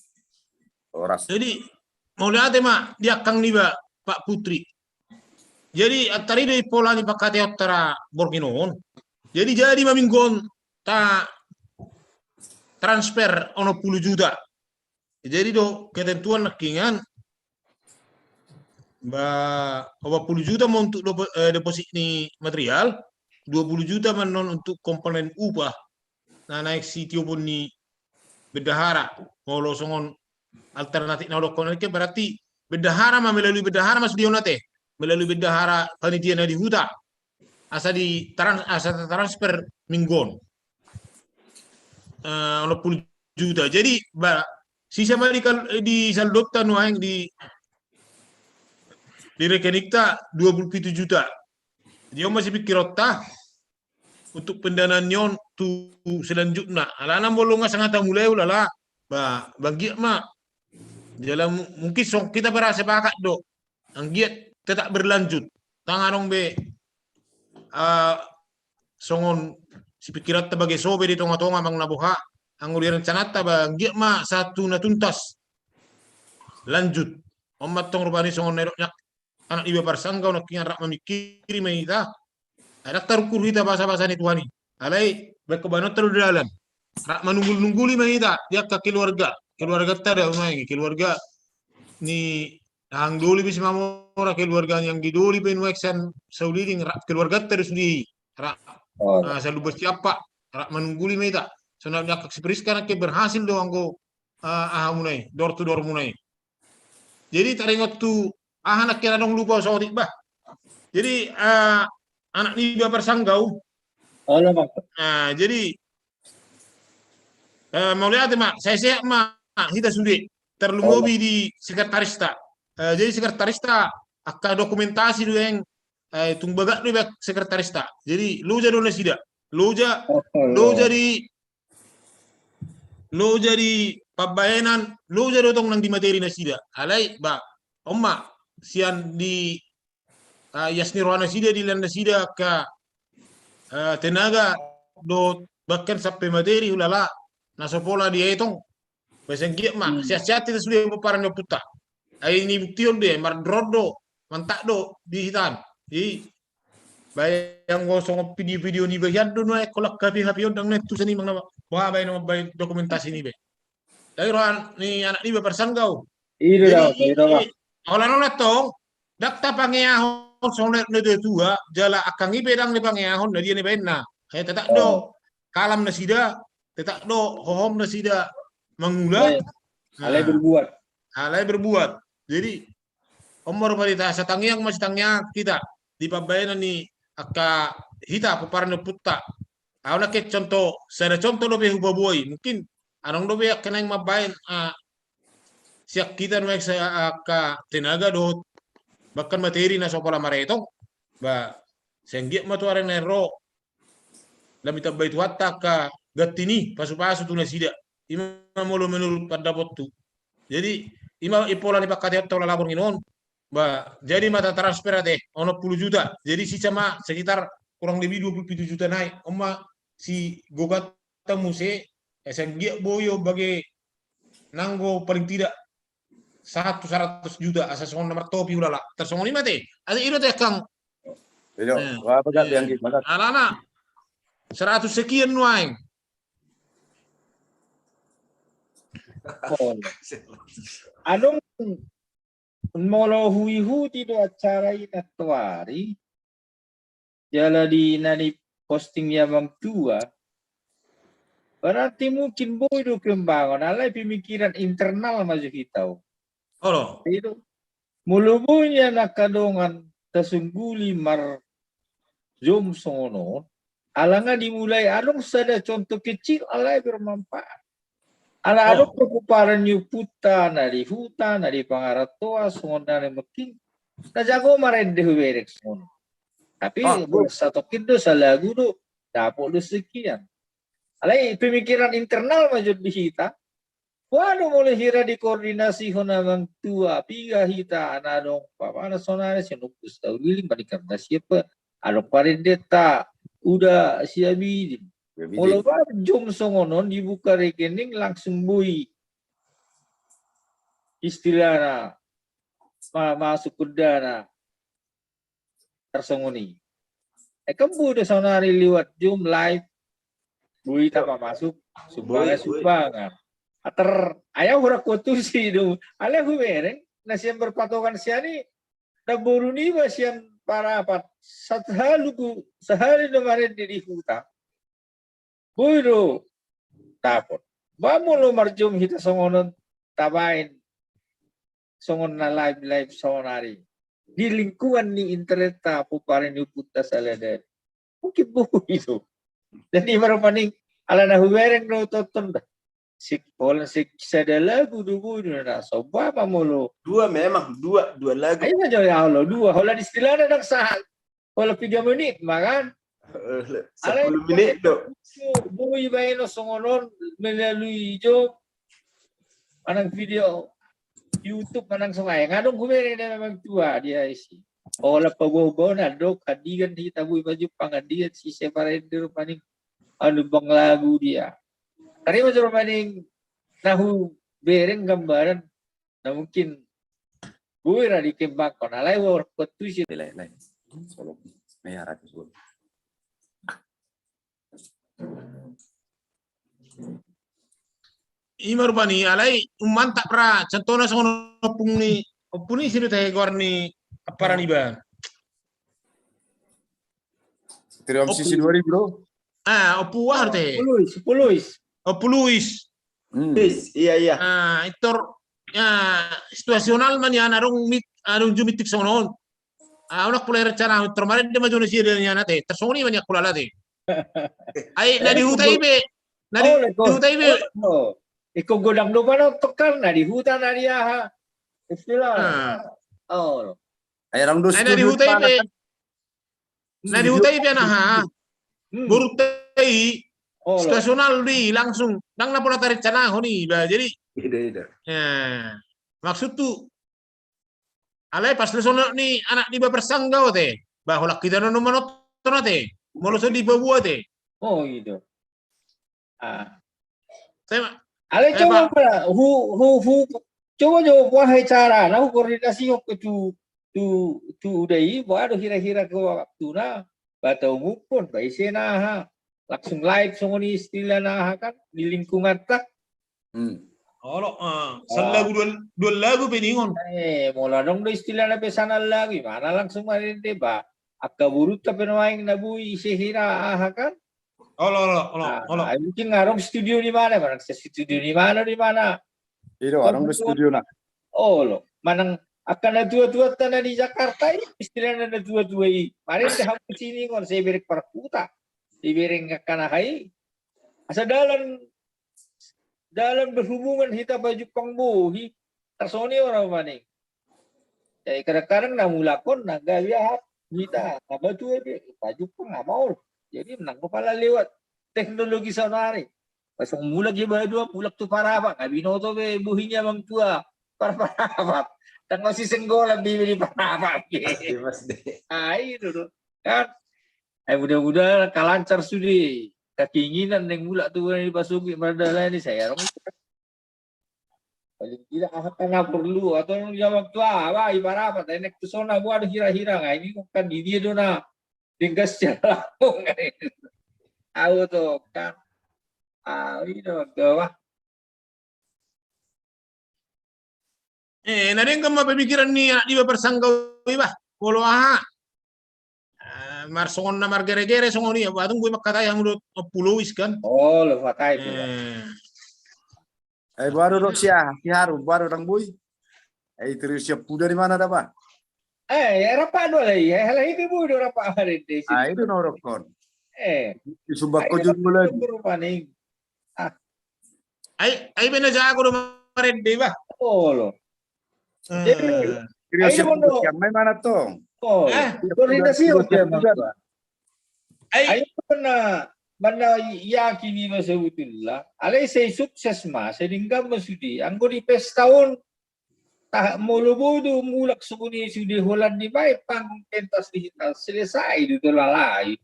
Horas. Jadi mauliate ma di angka niba Pak Putri. Jadi antara i do i pola ni pangkataion antara borngin on. Jadi jadi ma minggu on tatransfer onom puluh juta. Jadi do ketentuan nangkiningan, ba, opat puluh juta ma untuk dopo-, eh, deposit ni material, dua puluh juta ma annon untuk komponen upah na naeng sitiopon ni bendahara. Molo songon alternatif na hudokkon nangkin, berarti bendahara ma, melalui bendahara ma sude on ate, melalui bendahara panitia na di huta. Asa di trans-, asa transfer minggu on. Eh, onom puluh juta. Jadi ba, sisa ma di kal-, di saldonta nuaeng di, di rekeningta dua puluh pitu juta. Jadi on ma sipingkironta untuk pendanaan ni on tu selanjutna. Alana molo nga sanga tamulai ulala, ba, ba anggiat ma. Jala mu-, mungkin songon hita pe ra sepakat do, anggiat tetap berlanjut. Ndang adong be, ah, songon sipingkiranta bagas be di tonga-tonga manang na boha, anggo di rencananta ba anggiat ma sahat tu na tuntas. Lanjut. On ma antong rupani songon na nidok ni anak niba parsanggau nangkiningan, rap mamingkiri ma hita. Ai ndang tarungkul hita basa-basa ni Tuhan i. Alai baen ho bahenonta do dalan. Rap manunggul-nungguli ma hita di angka keluarga. Keluarganta do nuaeng, keluarga ni Anggi Doli pe Simamora, keluarga ni Anggi Doli pe nuaeng sian Sauliding, rap keluarganta do sude i. Rap, ah, Lumban Siahaan, rap manungguli ma hita. Songon na nidok ni angka si Priska nangkin, berhasil do anggo, ah, aha muna i, door to door muna i. Jadi taringot tu aha nangkin, adong lupa saotik bah. Jadi, eh, anak niba parsanggau. Halo, Pak. Nah, jadi, eh, mauliate ma, sehat-sehat ma hita sude. Tarlumobi di sekretarista. Eh, jadi sekretarista, angka dokumentasi do yang, eh, tung bagak do iba sekretarista. Jadi loja do nasida. Loja, loja di loja di pambaenan, loja do tong nang di materi nasida. Alai ba, on ma, sian di, ah, ias ni roha nasida, di lan nasida angka, ah, tenaga dohot bahkan sampe materi, hulala na so pola dietong. Ba sai anggiat ma, hmm, sehat-sehat hita sude pomparan ni ompunta. Ai nibuktion do i, mardoron do, mantap do di hita an. Jadi, baen anggo songon video-video niba hian do nuaeng, holan hape-hape on, ndang na tusan i manang na boha baen, baen dokumentasi niba. Jadi roha ni anak niba parsanggau. I do. Jadi, da, i do, i, holan on antong, ndang tapangeahon songon na tua-tua, jala angkang i pe ndang dipangeahon, na dia na baenna. Ai tetap do, oh, kalam nasida, tetap do hohom nasida mangula. Alai, alai, nah, berbuat. Alai berbuat. Jadi, on ma rupa hita, sai tangiang ma, sai tangiang hita di pambaenan ni angka hita pomparan ni ompunta. Au nangkin contoh, sada contoh dope hupaboa i. Mungkin adong dope angka naeng mambaen, ah, sian hita nuaeng sa-, angka tenaga dohot bahkan materi na so pola maretong. Ba, sai anggiat ma tu ari na naeng ro, lam ditambai Tuhanta angka ganti ni pasu-pasu tu nasida. I ma molo menurut pandapothu. Jadi, i ma i pola ni pangkataionta, holan laborngin on. Ba, jadi ma tatransfer ate onom pulu juta. Jadi sisa ma sekitar kurang lebih dua pulu pitu juta nai. On ma sigoganta muse, eh, sai anggiat boi on bage nanggo paling tidak satu, seratus juta, asa songon na martopi hulala. Tarsongon i ma ate. Ate, i do ate, angkang. Iya, eh, apa gak, eh, yang gimana? Alana seratus sekian nuaeng. Oh. Adong, molo huihuti do acara i nantoari, jala di na niposting ni amang tua, berarti mungkin boi do kembangon, alai pemikiran internal ma jo hita on. Olo. Itu. Molo boi nian angka dongan tasungguli marjom songon on, ala nga dimulai, adong sada contoh kecil alai bermanfaat. Ala, oh, adong pomparan ni ompunta na di huta, na di pangarantoan, songon na mungkin na jago marende hubereng songon on. Tapi, oh, buat satongkin do, salagu do, dapot do sekian. Alai pemikiran internal ma jo di hita. Boha do molo hira dikoordinasihon amang tua, piga hita na adong, pamana sonari sian Ompu Saulili, manikam na siapa, adong parendeta Uda Siabidin. Siabidin. Molo ba jom songon on dibuka rekening langsung boi istilahna ma-, masuk ke dana. Tarsongon i. Eh, kan boi do sonari liwat jom live. Boi tapa masuk sumbangan, boi, boi. Sumbangan. Atar, ayah ora kuatusi do. Alai hubereng, na sian berpatokan sian i, na boru niba sian Parapat. Sahali hu-, sahali do marende di huta. Boi do dapot. Ba molo marjom hita songon on tabaen songon na live-live sonari. Di lingkungan ni internetta, pomparan ni ompunta Saladari. Mungkin boi do. Jadi marmaning, ala na hubereng do tonton da. Sik, holan sik sada lagu do boi do na, so ba ma molo. Dua memang, dua, dua lagu. Ayo jo ya Allah, dua. Holan istilahna ndang sahat. Holan piga menit ma kan? Alai sepuluh menit do. Boi baen songon on melalui jom manang video YouTube manang songon i. Nga adong hubereng na memang tua dia isi. Holan paboa-boa na dok, andigan hita boi ma jo pangandigan si separender maning anu bang lagu dia. Tadi ma jo maning na hubereng gambaran. Na mungkin boi ra dikembangkon, alai war kontusi. Lain, lain. Solo. Nah, ya, ratus solo. I ma rupani, alai mantap ra, contohna songon ompung ni, ompung ni, ise do tahe goar ni amparan iba. Trio M C Sidoarjo, bro. Ah, Ompu aha do tahe? Ompu Luis, Ompu Luis. Ompu Luis. Hmm. Luis, iya, iya. Ah, itor, ya, situasional ma nian, adong mit-, adong jo mitik songon on. Ah, unang pola rencana, itor marende ma jo nasida nian ate. Tarsongon i ma nian hulala ate. Ai, na di huta i pe. Na di huta i pe. Ingkon godang do panonton kan, na di huta, na di aha. Istilah. Ah. Oh. Ai, na di huta i pe. Na di huta i pe, aha. Hmm. Borunta i, Olo. Situasional do i, langsung. Ndang na pola tarencanahon i, ba, jadi. Ida, ida. Ya. Maksudhu, alai pas les on ni anak ni ba parsangga ate. Ba, holan hita na manonton ate. Molo so dipaboa ate. Oh, gitu. Ah. Saya, alai, eh, coba, Pak. Hu, hu, hu, coba jo, boha carana hukoordinasihon tu, tu, tu uda i, boha do hira-hira ke waktuna, ba taumumhon, ba ise na aha, langsung live songon i istilahna aha kan, di lingkunganta. Hmm. Olo, ah, ah, salagu dua, dua lagu pe ningon. Eh, molo adong do istilahna pesanan lagu, i ma na langsung marende, ba angka borunta pe nuaeng na boi ise hira aha kan. Olo, olo, olo, ah, olo. Ai mungkin adong studio di mana, mana studio di mana, di mana. Iya, adong do studio na. Olo, manang angka natua-tuanta na di Jakarta i, istilahna natua-tua i. Marende hamu siningon, sai bereng parhuta. Sai bereng angka na aha i. Asa dalan, dalan berhubungan hita pajumpang bohi. Tarsongon i orang maning. Jadi kadang-kadang na mulak on na gabe aha, hita na batua be, pajumpang na maol. Jadi menang pala lewat teknologi saonari. Pas mulak i ba dua, mulak tu Parapat, na binoto be bohi ni amang tua Par-, Parapat. Ndang masisenggolan be di Parapat. Pasti, pasti. Ah, itu tuh. Kan? Eh, mudah-mudahan angka lancar sude. Keinginan naeng mulak tu bona ni pasogit mardalani saya. Paling tidak aha kan na porlu, atau zaman tua, wah, ibarat apa, nenek tu sona, buat hira-hira, ngai ini kan di dia dona, tinggal secara langsung, ngai. Au tu kan, au ini tu, wah. Eh, na denggan ma pemikiran ni anak niba parsangga i bah, molo aha. Eh, marsongon na margere-gere songon i, ba tung boi mangkatai hamu dohot Ompu Lois kan. Oh, lo pakai tu. Eh. Eh, baru dok sia, si Haru, baru dang boi. Eh, terus siap puda di mana da, Pak? Eh, ya, rap do alai, eh, halai pe boi do rap marende. Ah, itu norok kon. Eh. Di Sumba ko juru lagi. Rupani. Ah. Ai, ai bena jago do marende, bah. Oh, lo. Eh. Jadi, terus siap puda, siap main mana tong? Oh, eh? Koordinasi, oke, Bang. Ai. Ai, pernah, mana yakin iba sebetulna. Alai sai sukses ma, sai denggan ma sude. Anggo di pesta on, tah, molo boi do mulak songon i sude holan ni baen panggung pentas digital, selesai do tu lalai.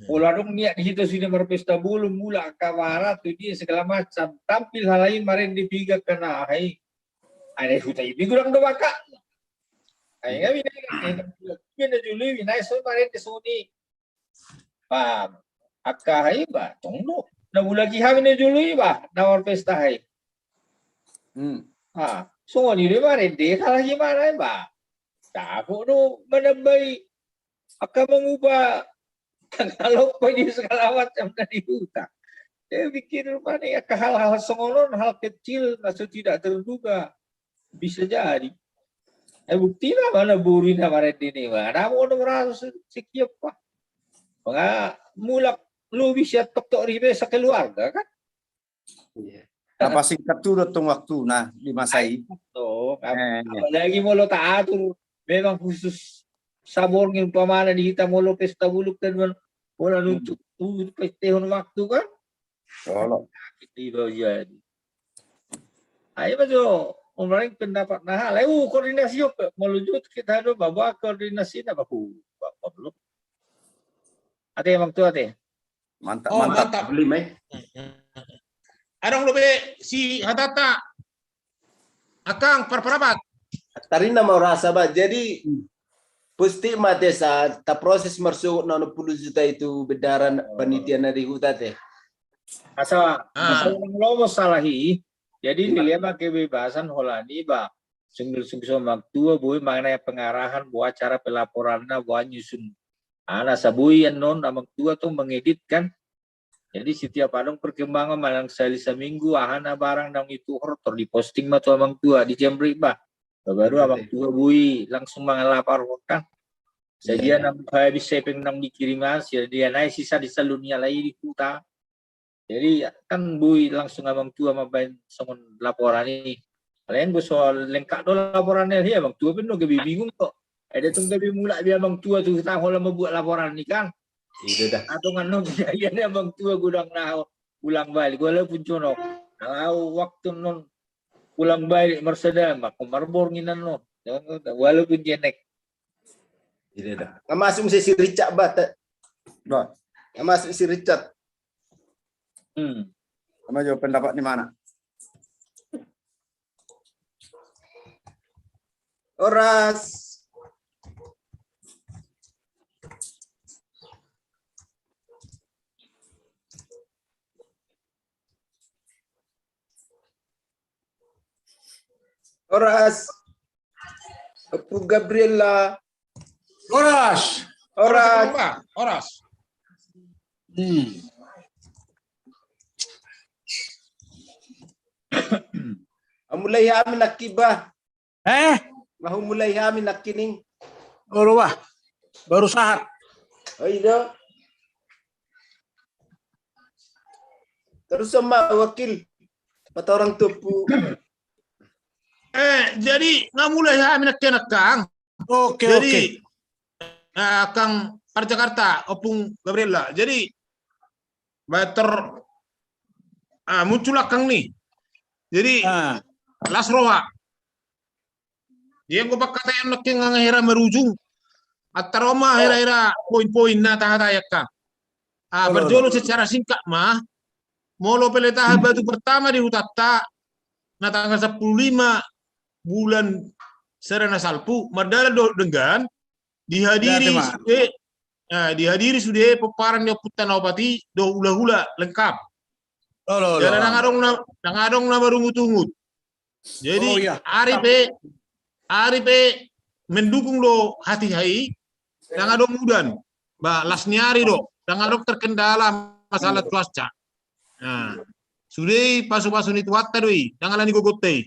Molo adong niat di hita sude marpesta bolon, mulak angka bara tu dia segala macam. Tampil halai marende piga kena hai. Ada huta ini kurang do baka. Ai nga bina, bina julu, bina so marende songon i. Paham. Angka hai ba, tong do. Na mulak i hami na jolo i ba, na marpesta hai. Hmm. Ah, songon i do marende, halak i mana i ba. Dapot do manambai angka mangupa, angka lompa di segala macam na di huta. Saya pikir rupani angka hal-hal songon on, hal kecil, na so tidak terduga. Bisa jadi. Eh, bukti ma mana buri na marende ni ba. Ada mau enam ratus sekian, Pak. Manga mulak lobi sian toktok riba sekeluarga kan. Iya. Apa singkat tu dottong waktu na di masa i. Tong, ap-, eh, iya. Apalagi molo taatur memang khusus saborngin umpamana di hita molo pesta buluk kan, molo nuntuk tu pestehon waktu kan. Olo. Sakit iba jadi. Ai ma jo, umreng pendapat na halai, uh, koordinasi jo pe, molo jut kita do, bawa koordinasi na bahu, bahu. Ate, Amang Tua, ate. Mantap, oh, mantap. Mantap. Beli, mai. Adong dope si hatata, Akang, parparapat. Tarina mau rasa, bah. Jadi, hmm, pasti mate saat ta proses marsuhut na onom pulu juta itu bedaran, oh, panitia na di huta te. Asa, ah, asa ulang lomo salah i. Jadi, iya, dilema kebebasan holan i, bah. Sungguh-sungguh so Amang Tua, boi mana pengarahan, buat cara pelaporanna, buat nyusun. Ana sabui annon Amang Tua tu mengedit kan. Jadi setiap adong perkembangan manang sahali saminggu, aha na barang naung dituhor, tor diposting ma tu Amang Tua, di Jamrik bah. Baru, iya, Amang Tua boi langsung mangalapor kan. Sadia, iya, naung habis hepeng naung dikirim, sadia nai sisa di salunia lai di huta. Jadi kan boi langsung Amang Tua mambaen songon laporan i. Alai anggo so lengkap do laporan i, Amang Tua pe do gabe bingung kok. Ada tung gabe mulak be Amang Tua tu huta holan mambuat laporan i kan. Iya dah. Atau nganu, iya, iya, Amang Tua godang na ho. ulang balik, walaupun jonok. Kalau waktu non ulang balik marsada, maka marborngin annon. Walaupun jenek. Tidak ada. Nggak masuk si Richard, Bat. Bah. Nggak masuk si Richard. Hmm. Sama juga pendapat di mana? Horas. Horas. Ompu Gabriela. Horas. Horas. Horas. Horas. Hmm. Mulai hami nangkin, bah. Eh? Mau mulai hami nangkin. Olo, bah. Baru sahat. Oh, iya. Terus sama wakil. Kata orang tupu. Eh, jadi nggak mulai hami nangkin, Kang. Oke, jadi, oke. Eh, Kang, Jakarta, Ompu Gabriela. Jadi, bater, ah, muncul Kang ni. Jadi, ah, las roha. Dia gua pakai yang nangkin nggak hera merujung. Atau ma hera-hera poin-poin na tahatai, Kang. Ah, parjolo secara singkat ma, molo peletahan batu pertama di hutanta, na tanggal sepuluh lima bulan sada na salpu, mardalan dohot denggan, dihadiri sude, eh, dihadiri sude pomparan ni ompunta na opat i dohot hula-hula lengkap. Jala ndang adong na, ndang adong na marungut-ungut. Jadi, ari pe, ari pe mendukung do hatiha i, ndang adong udan. Ba, las ni ari do, ndang adong terkendala masalah cuaca. Nah, sude i pasu-pasu ni Tuhanta do i, ndang ala ni gogonta i.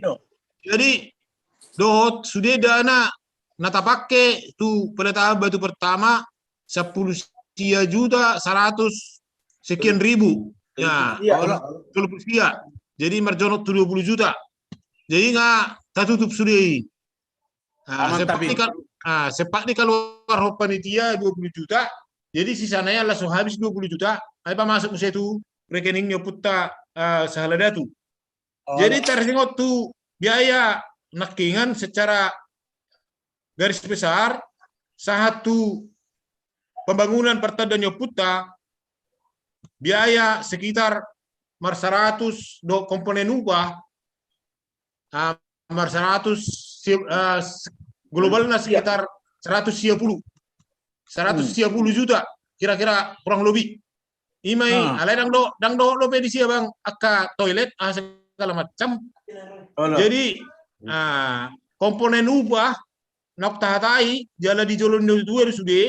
Jadi, dohot sude dana na tapake tu peletahan batu pertama, sepuluh sia juta seratus sekian ribu. Ya, tolu pulu sia. Jadi marjonok tu dua pulu juta. Jadi nga tatutup sude i. Ah, sempat di kal-, ah, sempat dikaluarhon panitia dua pulu juta. Jadi sisana i ala so habis dua pulu juta, ai pamasuk muse tu rekening ni ompunta, ah, sahala datu. Jadi taringot tu biaya nangkiningan secara garis besar, sahat tu pembangunan partanda ni ompunta, biaya sekitar marsaratus do komponen upah, ah, marsaratus si-, ah, s-, globalna sekitar seratus sia pulu. Seratus sia pulu juta, kira-kira kurang lebih. Ima i, alai ndang do-, ndang dohot dope disi, Bang, angka toilet, ah, segala macam. Jadi, ah, komponen upah, na tahatai, jala di jolo ni na tutu do sude,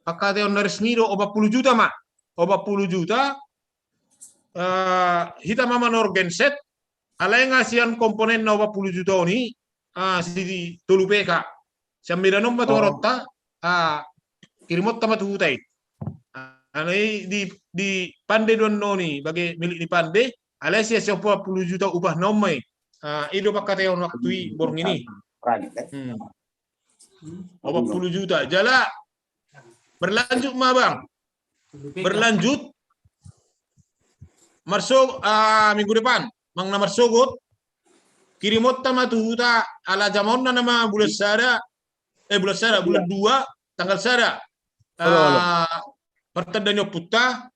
angka teon na resmi do, opat pulu juta ma. Opat pulu juta, eh, hita ma manorgenset, alai nga sian komponen na opat pulu juta on i, ah, si tolu P K. Sian Medan on ma tu aronta, ah, kirimonta ma tu huta i. Ah, na i di, di Pande do annon i, bage milik ni Pande, alai sian, sian opat pulu juta upahna on ma i. Ah, i do pangkataion waktu i borngin i. Hmm. Opat pulu juta. Jala berlanjut ma, Bang. Berlanjut. Marso-, ah, minggu depan, manang na marsogot, kirimonta ma tu huta, ala jamaonna nama bulan sada, eh, bulan sada, bulan dua, tanggal sada. Ah, partanda ni ompunta,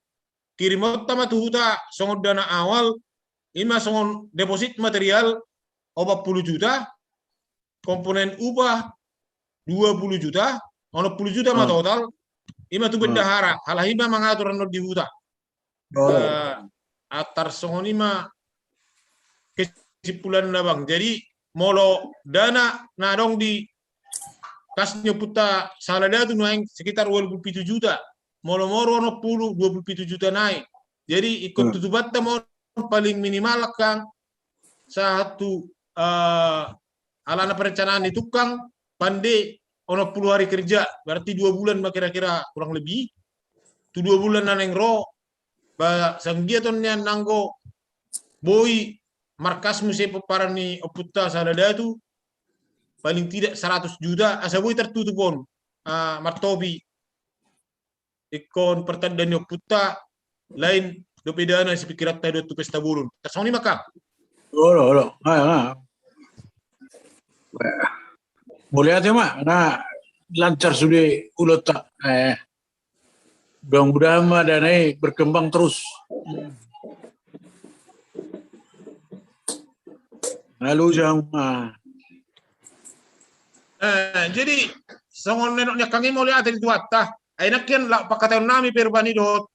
kirimonta ma tu huta songon dana awal, ima songon deposit material, opat pulu juta, komponen upah dua pulu juta, onom pulu juta ma total, ima tu bendahara, halak i ma mangatur annon di huta. Eh, antar songon i ma kesimpulanna, Bang. Jadi, molo dana na adong di kas ni ompunta sahala datu nuaeng sekitar ualu pulu pitu juta. Molo moru onom pulu, dua pulu pitu juta nai. Jadi, ingkon tutupanta ma on paling minimal, Kang, sahat tu, eh, alana perencanaan ni tukang, Pande onom pulu hari kerja, berarti dua bulan ma kira-kira kurang lebih. Tu dua bulan na naeng ro, ba, sanggiat on nian nanggo boi markas muse pomparan ni ompunta sahala datu, paling tidak seratus juta, asa boi tartutup on, ah, martopi. Ingkon partanda ni ompunta, lain dope dana sipikiranta dohot tu pesta bolon. Tarsongon i ma, Kang. Olo, olo. Ah, ah. Mauliate ma, na lancar sude ulaonta. Eh. Mudah-mudahan ma dana i berkembang terus. Lalu jangan, ah. Eh, jadi songon nidok ni angka i, mauliate di Tuhanta. Ai nangkin laho pangkataion nami pe rupani dohot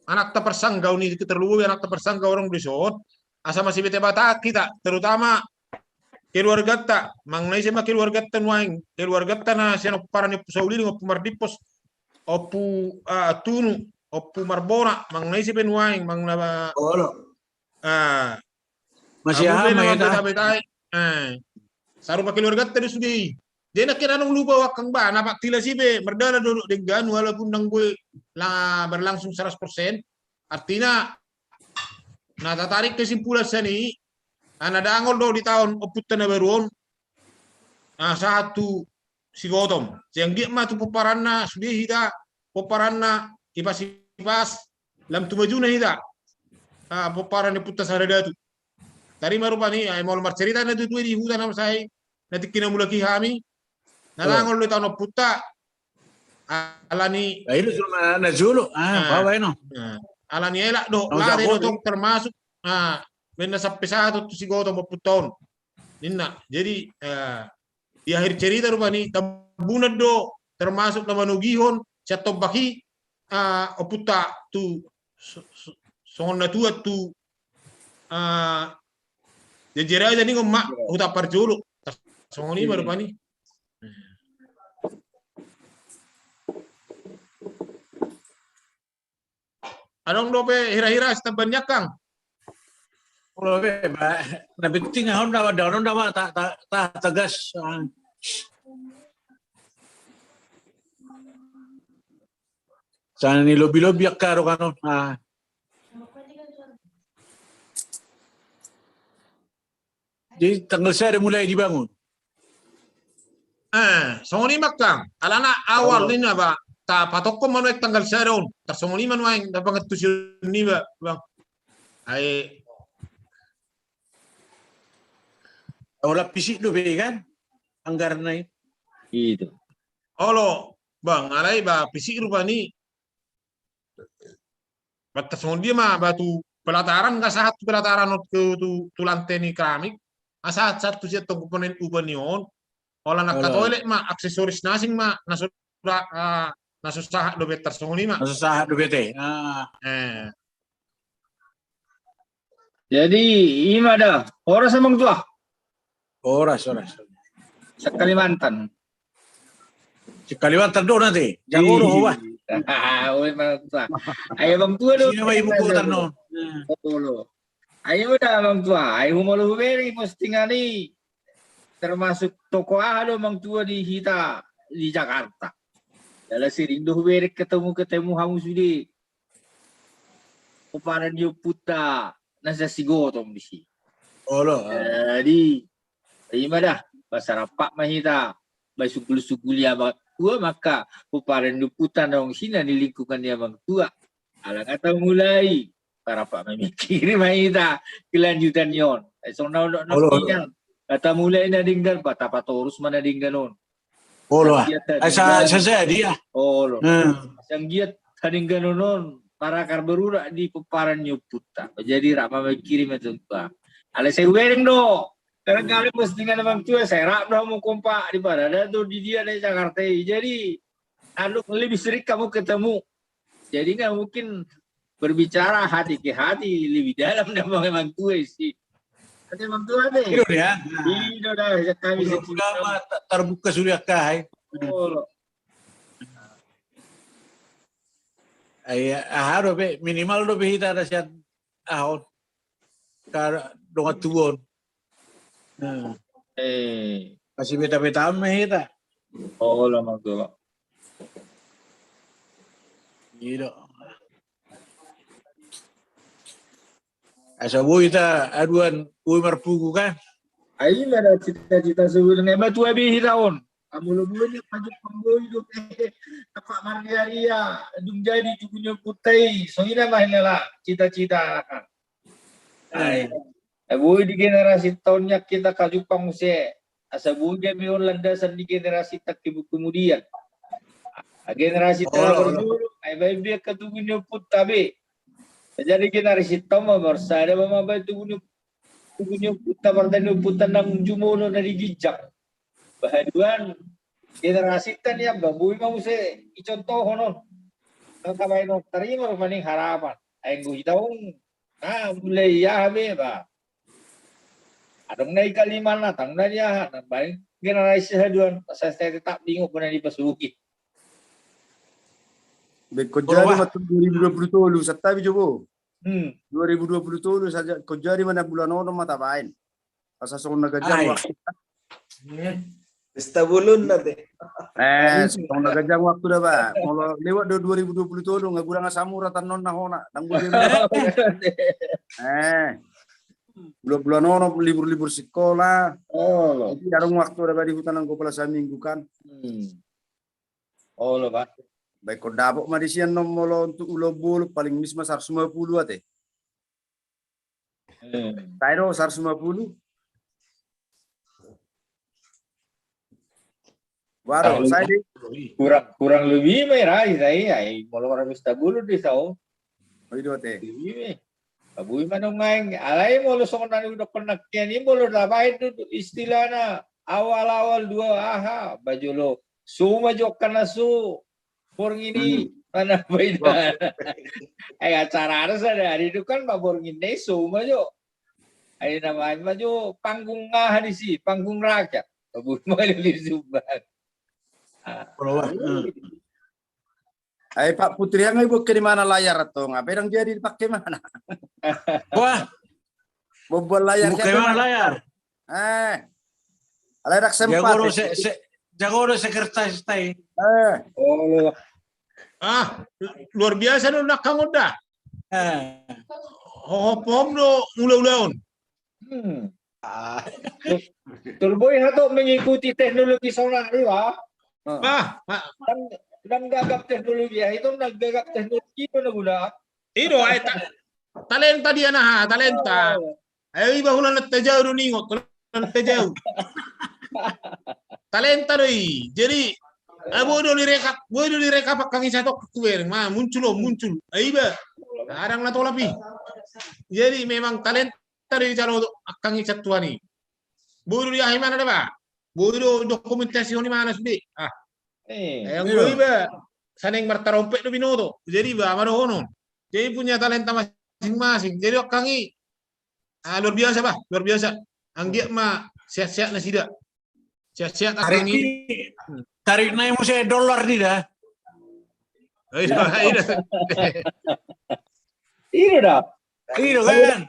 anakta parsanggau ni, tarlumobi anakta parsanggau adong dison. Asa masibete-bete hita, terutama keluarganta, manang na ise ma keluarganta nuaeng, keluarganta na sian pomparan ni Ompu Sauliling, Ompu Mardimpos, Ompu, ah, Tunu, Ompu Marbona, manang na ise pe nuaeng, manang na, ah, masih abu pe na mambeta-betai. Eh, sarupa keluarganta do sude i. Jadi nangkin adong lupa, Kang, ba, na patilasi pe mardalan do denggan, walaupun ndang boi la berlangsung seratus persen. Artina, na tatarik kesimpulan sian i, ah, na dangol do di taon ompunta na baru on, ah, sahat tu si Gotong. Sai anggiat ma tu pomparanna sude hita, pomparanna ipas-ipas, lam tu majuna hita. Ah, pomparan ni ompunta sada datu. Tarima rupani, ai molo marcerita na tutu di huta na sai, na tingki na mulak i hami, na dangol do taon ompunta, alani, na jolo, ah, alani elak do, lade do tong, termasuk, ah, baen na sampe sahat tu si Gotong ompunta on. Ninna. Jadi, eh, di akhir cerita rupani, Tambunan do termasuk na manogihon sian tombak i, ah, ompunta tu so-, so-, songon na tuat tu, ah, Janji Raja ni on ma, huta parjolo. Songon i ma rupani. Adong dope hira-hira sitambahan ni angka? Olo be, ba, na penting ahu na, da, da, da, ta, ta, ta, tagas, ah. Sana ni lobi-lobi angka do kan on, ah. Jadi tanggal sada mulai dibangun. Eh, songon i ma angka. Alana awal ninna ba, tapatokkon ma nuaeng tanggal sada on. Tarsongon i ma nuaeng, na pangantusion ni ba, Bang. Ai. Olo, fisik dope kan anggaranna i. Itu. Olo, Bang, alai ba fisik rupani. Ba tarsongon dia ma, ba tu pelataran, nunga sahat tu pelataran on tu, tu, tu lante ni keramik. Ah, sahat, sahat tu sian tong komponen upa ni on. Holan angka toilet ma, aksesoris na asing ma, na so, ah, na so sahat dope, tarsongon i ma. Na so sahat dope te. Ah. Eh. Jadi, i ma da. Horas, Amang Tua. Horas, horas. Sian Kalimantan. Sian Kalimantan do nanti. Jago do ho ba. Oi, Amang Tua. Ai Amang Tua do. Sini ma ibu kota no. Olo. Ai ma da, Amang Tua. Ai humolo hubereng postingan i. Termasuk tokoh aha do Amang Tua di hita di Jakarta. Jala sering do hubereng ketemu-ketemu hamu sude. Pomparan ni ompunta na sian si Gotong disi. Olo. Jadi, i ma da, ba sarampak ma hita, ba sugul-sugul i Amang Tua ma angka pomparan ni ompunta naung disi na di lingkungan ni Amang Tua. Ala nga tamulai, sarampak mamikiri ma hita kelanjutan ni on. Ai songon na, na, na, nga tamulai na denggan, ba tapatorus ma na denggan on. Olo, ah. Asa, asa jadi, ah. Olo. Hmm. Asa anggiat hadengganon on marakar berurak di pomparan ni ompunta. Jadi rap mamikiri ma tu Amang Tua. Alai sai hubereng do. Kadang-kadang postingan Amang Tua, sai rap do hamu kompak di parada tu di dia di Jakarta i. Jadi, anu, lebih sering kamu ketemu. Jadi nggak mungkin berbicara hati ke hati lebih dalam dah Amang Tua i. Oke, Amang Tua deh. Itu ya. Itu dah, ya, kami. Mudah-mudahan ma ta-, tarbuka sude angka, hai. Oh. Ai, aha dope, minimal dope hita da sian aha on. Angka dongan tubu on. Nah. Eh. Masibeta-betaan ma hita. Oh, lama tu. Iya do. Asa boi ta aduan, boi marpugu kan? Ai ma da cita-cita sebenarnya, ma tua be hita on. Molo boi ni pajumpang boi dope, tampak marria-ria, dung jadi tugu ni ompunta i, songon i ma hela cita-cita. Ai. Ai boi di generasi taon ni angka i tajumpang muse. Asa boi gabe on landasan di generasi ta kemudian. Generasi ta na parjolo, ai baen be angka tugu ni ompunta be. Jadi generasi ta ma marsada ma mambaen tugu ni, tugu ni ompunta, pardalan ni ompunta nang jumolo na di ginjang. Bahaduan generasi ta ni amba boi ma muse icontohon on. Nang tabaen on tarima rupani harapan. Ai anggo hita on, ah, mulai ia be ba. Adong na i kalimanatan na di aha, na baen generasi haduan, asa tetap dingot bona di pasuki. Be kojari ma dua ribu dua puluh tolu, santabi jo bo. Hmm. Dua ribu dua puluh tolu saja, kojari ma na bulan onom ma tabaen. Asa songon na ganjang waktu. Pesta bolon na te. Eh, songon na ganjang waktu da ba. Molo lewat do dua ribu dua puluh tolu, nga godang asam urat annon na hona. Nang godang. Eh. Bulan-bulan onom libur-libur sikola. Oh. Jadi adong waktu da ba di huta nang gopala saminggu kan. Hmm. Olo ba. Baen ho dapot ma di sian on molo untuk ulos bolon paling mis ma saratus lima puluh ate. Hmm. Sai do saratus lima puluh. Waduh, sai di. Kurang, kurang lebih ma i ra i sai, ai molo orang pesta bolon di sao. Oh, i do ate. Lebih ma i. Boi ma nunga i, alai molo songon na nidokkon nangkin i, molo tabaen do istilahna awal-awal dua aha, ba jolo so ma jo angka na so borngin i, mana baina. Ai acarana sada ari do kan, ba borngin na i so ma jo. Ai na baen ma jo panggung aha disi, panggung rakyat. Boi ma i di Sumbar. Ah. Ai Pak Putri, nga iboan ke di mana layar atau nga pedang jadi dipake mana? Wah. Boboan layar. Buka mana layar? Eh. Alai rak sempat. Jago do se, se, jago do sekretaris tai. Eh. Oh. Ah, luar biasa do nangkang on da. Eh. Ho, ho, pom do ula-ula on. Hmm. Ah. Turboi hatop mengikuti teknologi sonar i ba. Bah, bah. Dan, dan gagap teknologi ya, itu dan gagap teknologi mana guna. Ido, ai ta-, talenta dia nah, talenta. Oh. Ai iba hula na tajau do ningot, hula na tajau. Talenta do i. Jadi, ah, boi do direkap, boi do direkap angkang i satok tu bereng. Ma, muncul, oh, muncul. Ai iba. Adong na tolap i. Jadi memang talenta do i jalo angkang i satuan i. Boi do di aha i mana da ba. Boi do dokumentasi on i mana sude. Ah. Eh, anggo iba saneng martarompet do binoto. Jadi ba, ma dohonon. Jadi punya talenta masing-masing. Jadi angkang i, ah, luar biasa ba, luar biasa. Anggiat ma sehat-sehat nasida. Sehat-sehat angkang i. Tarikna i muse dolar di da. Oh, iya, iya. Iya da. Iya kan?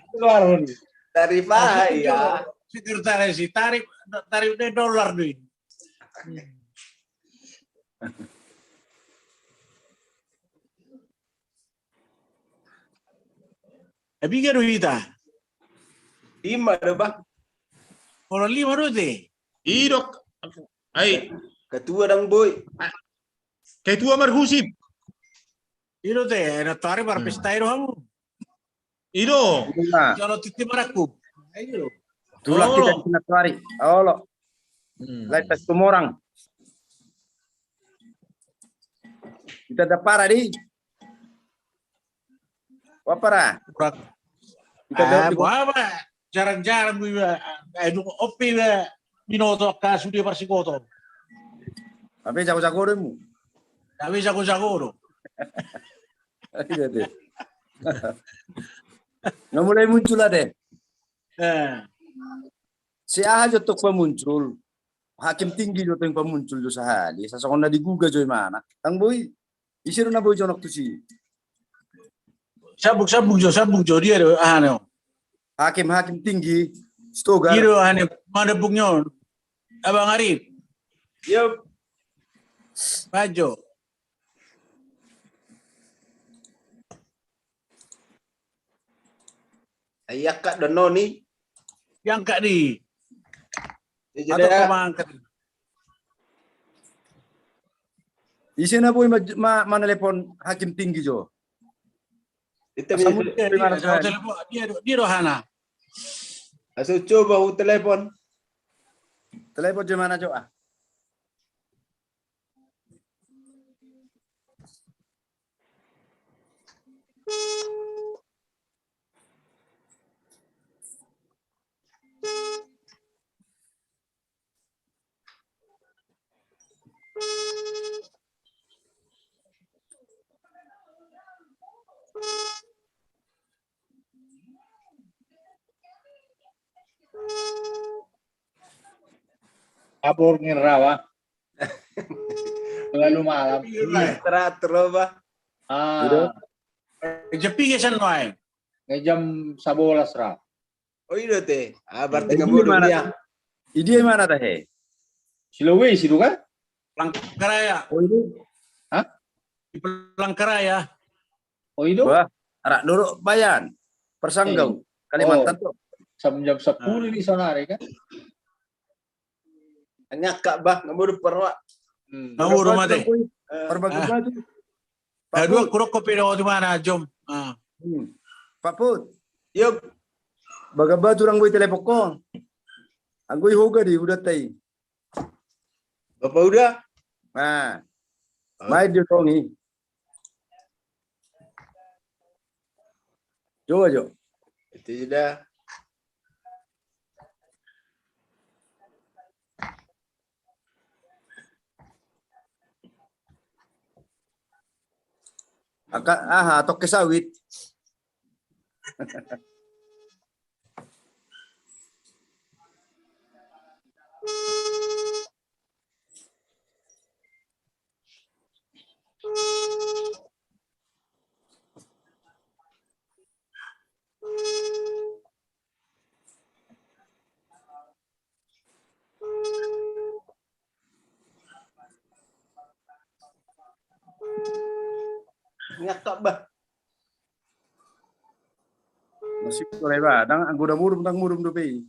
Tarif, ah, iya. Sekretaris i, tarif, tarif na i dolar do i. Ai piga do hita? Lima do ba. Olo lima do te. Ido. Ai. Ketua dang boi. Ketua marhusip. Ido te, na tari marpesta ido hamu. Ido. Jolo titi maraku. Ayo. Tulak kita di sini tuari. Olo. Hmm. Lai tes tumorang. Kita dapara di. Apa ra? Kita ah, dapara. Apa? Jarang-jarang gue ba. Ayo opi ba. Binoto ka sude parsikoto. Tapi jago-jago do mu. Tapi jago-jago do. Iya deh. Nga mulai muncul ate. Eh. Si aha jo tong pamuncul. Hakim tinggi jo tong pamuncul jo sahali. Sasongon na digugat jo imana. Tang boi. Ise do na boi jonok tusi. Sabuk, sabuk jo, sabuk jo dia do aha ne. Hakim, hakim tinggi. Stogar. Dia do aha ne, mana buknya on. Abang Arif. Yep. Pajo. Ai angkat do noni. Diangkat di. Atau kau mangangkat. Ise na boi ma, ma, manalepon hakim tinggi jo. Ita. Asa mi-, dia, dia, dia, dia, dia rohana. Asa coba hu telepon. Telepon jo mana jo ah. Abor ngin rawa. Lalu malam. Istirahat, Roba. Ah. Udah. Jam piga sian nuaeng? Jam sabolas ra. Oh, i do te. Ah, berarti. Di mana? Dia. Di dia mana tahe? Sulawesi do kan? Palangkaraya. Oh, i do. Hah? Di Palangkaraya. Oh, i do. Wah, arak doro bayan. Persanggau. Eh. Kalimantan tu. Sam jam sepuluh di sana hari kan? Hanya kak bah, nggak mau perwa. Hmm. Nggak mau rumah deh. Perbagu batu. Dua kurok kopi do di mana, Jom? Ah. Hmm. Pak Put. Yuk. Baga batu orang gue telepon ko. Anggo i hoga di uda tai. Bapak uda? Nah. Main dia tongi. Coba jo. Itu sudah. Aka, aha, toke sawit. Ngakak bah. Masih sore bah, dang anggo da murum, dang murum dope i.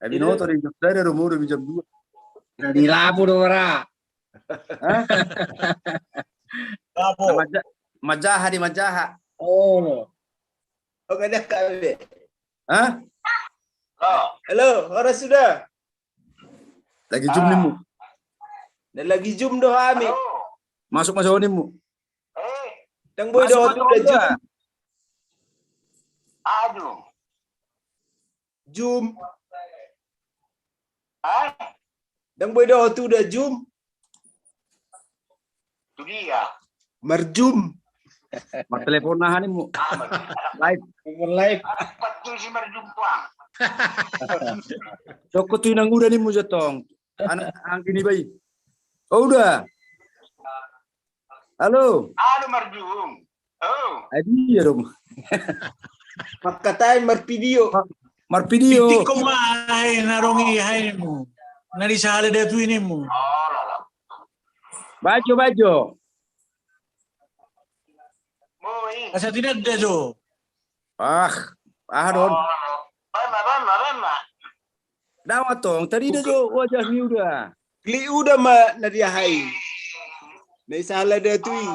Abi no to di jam sada do murum jam dua. Di lapu do ra. Hah? Lapu. Maja-, majaha di majaha. Oh. Oke deh kak. Hah? Halo, horas sudah. Lagi jum nimmu. Dan lagi jum do hami. Masuk masuk nimmu. Dang boi do tu da jum. Aduh. Jum. Hah? Dang boi do tu da jum. Tu dia. Marjum. Martelepon aha nimmu? Live. Telepon live. Apa tu si marjum tuang? Soko tu inang uda nimmu jotong. Anak anggi ni bai. Oh, uda. Halo. Halo, marjum. Oh. Adi ya dong. Makatai marpidio. Marpidio. Pitik ko ma hai na dong i hai nimmu. Na di sahala da tu i nimmu. Oh, lala. Bajo, bajo. Asa tidak ada jo. Ah, ah don. Bama, bama, bama. Dawa tong, tadi da jo wajah ni uda. Klik uda ma na dia hai. Na i sahala da tu i.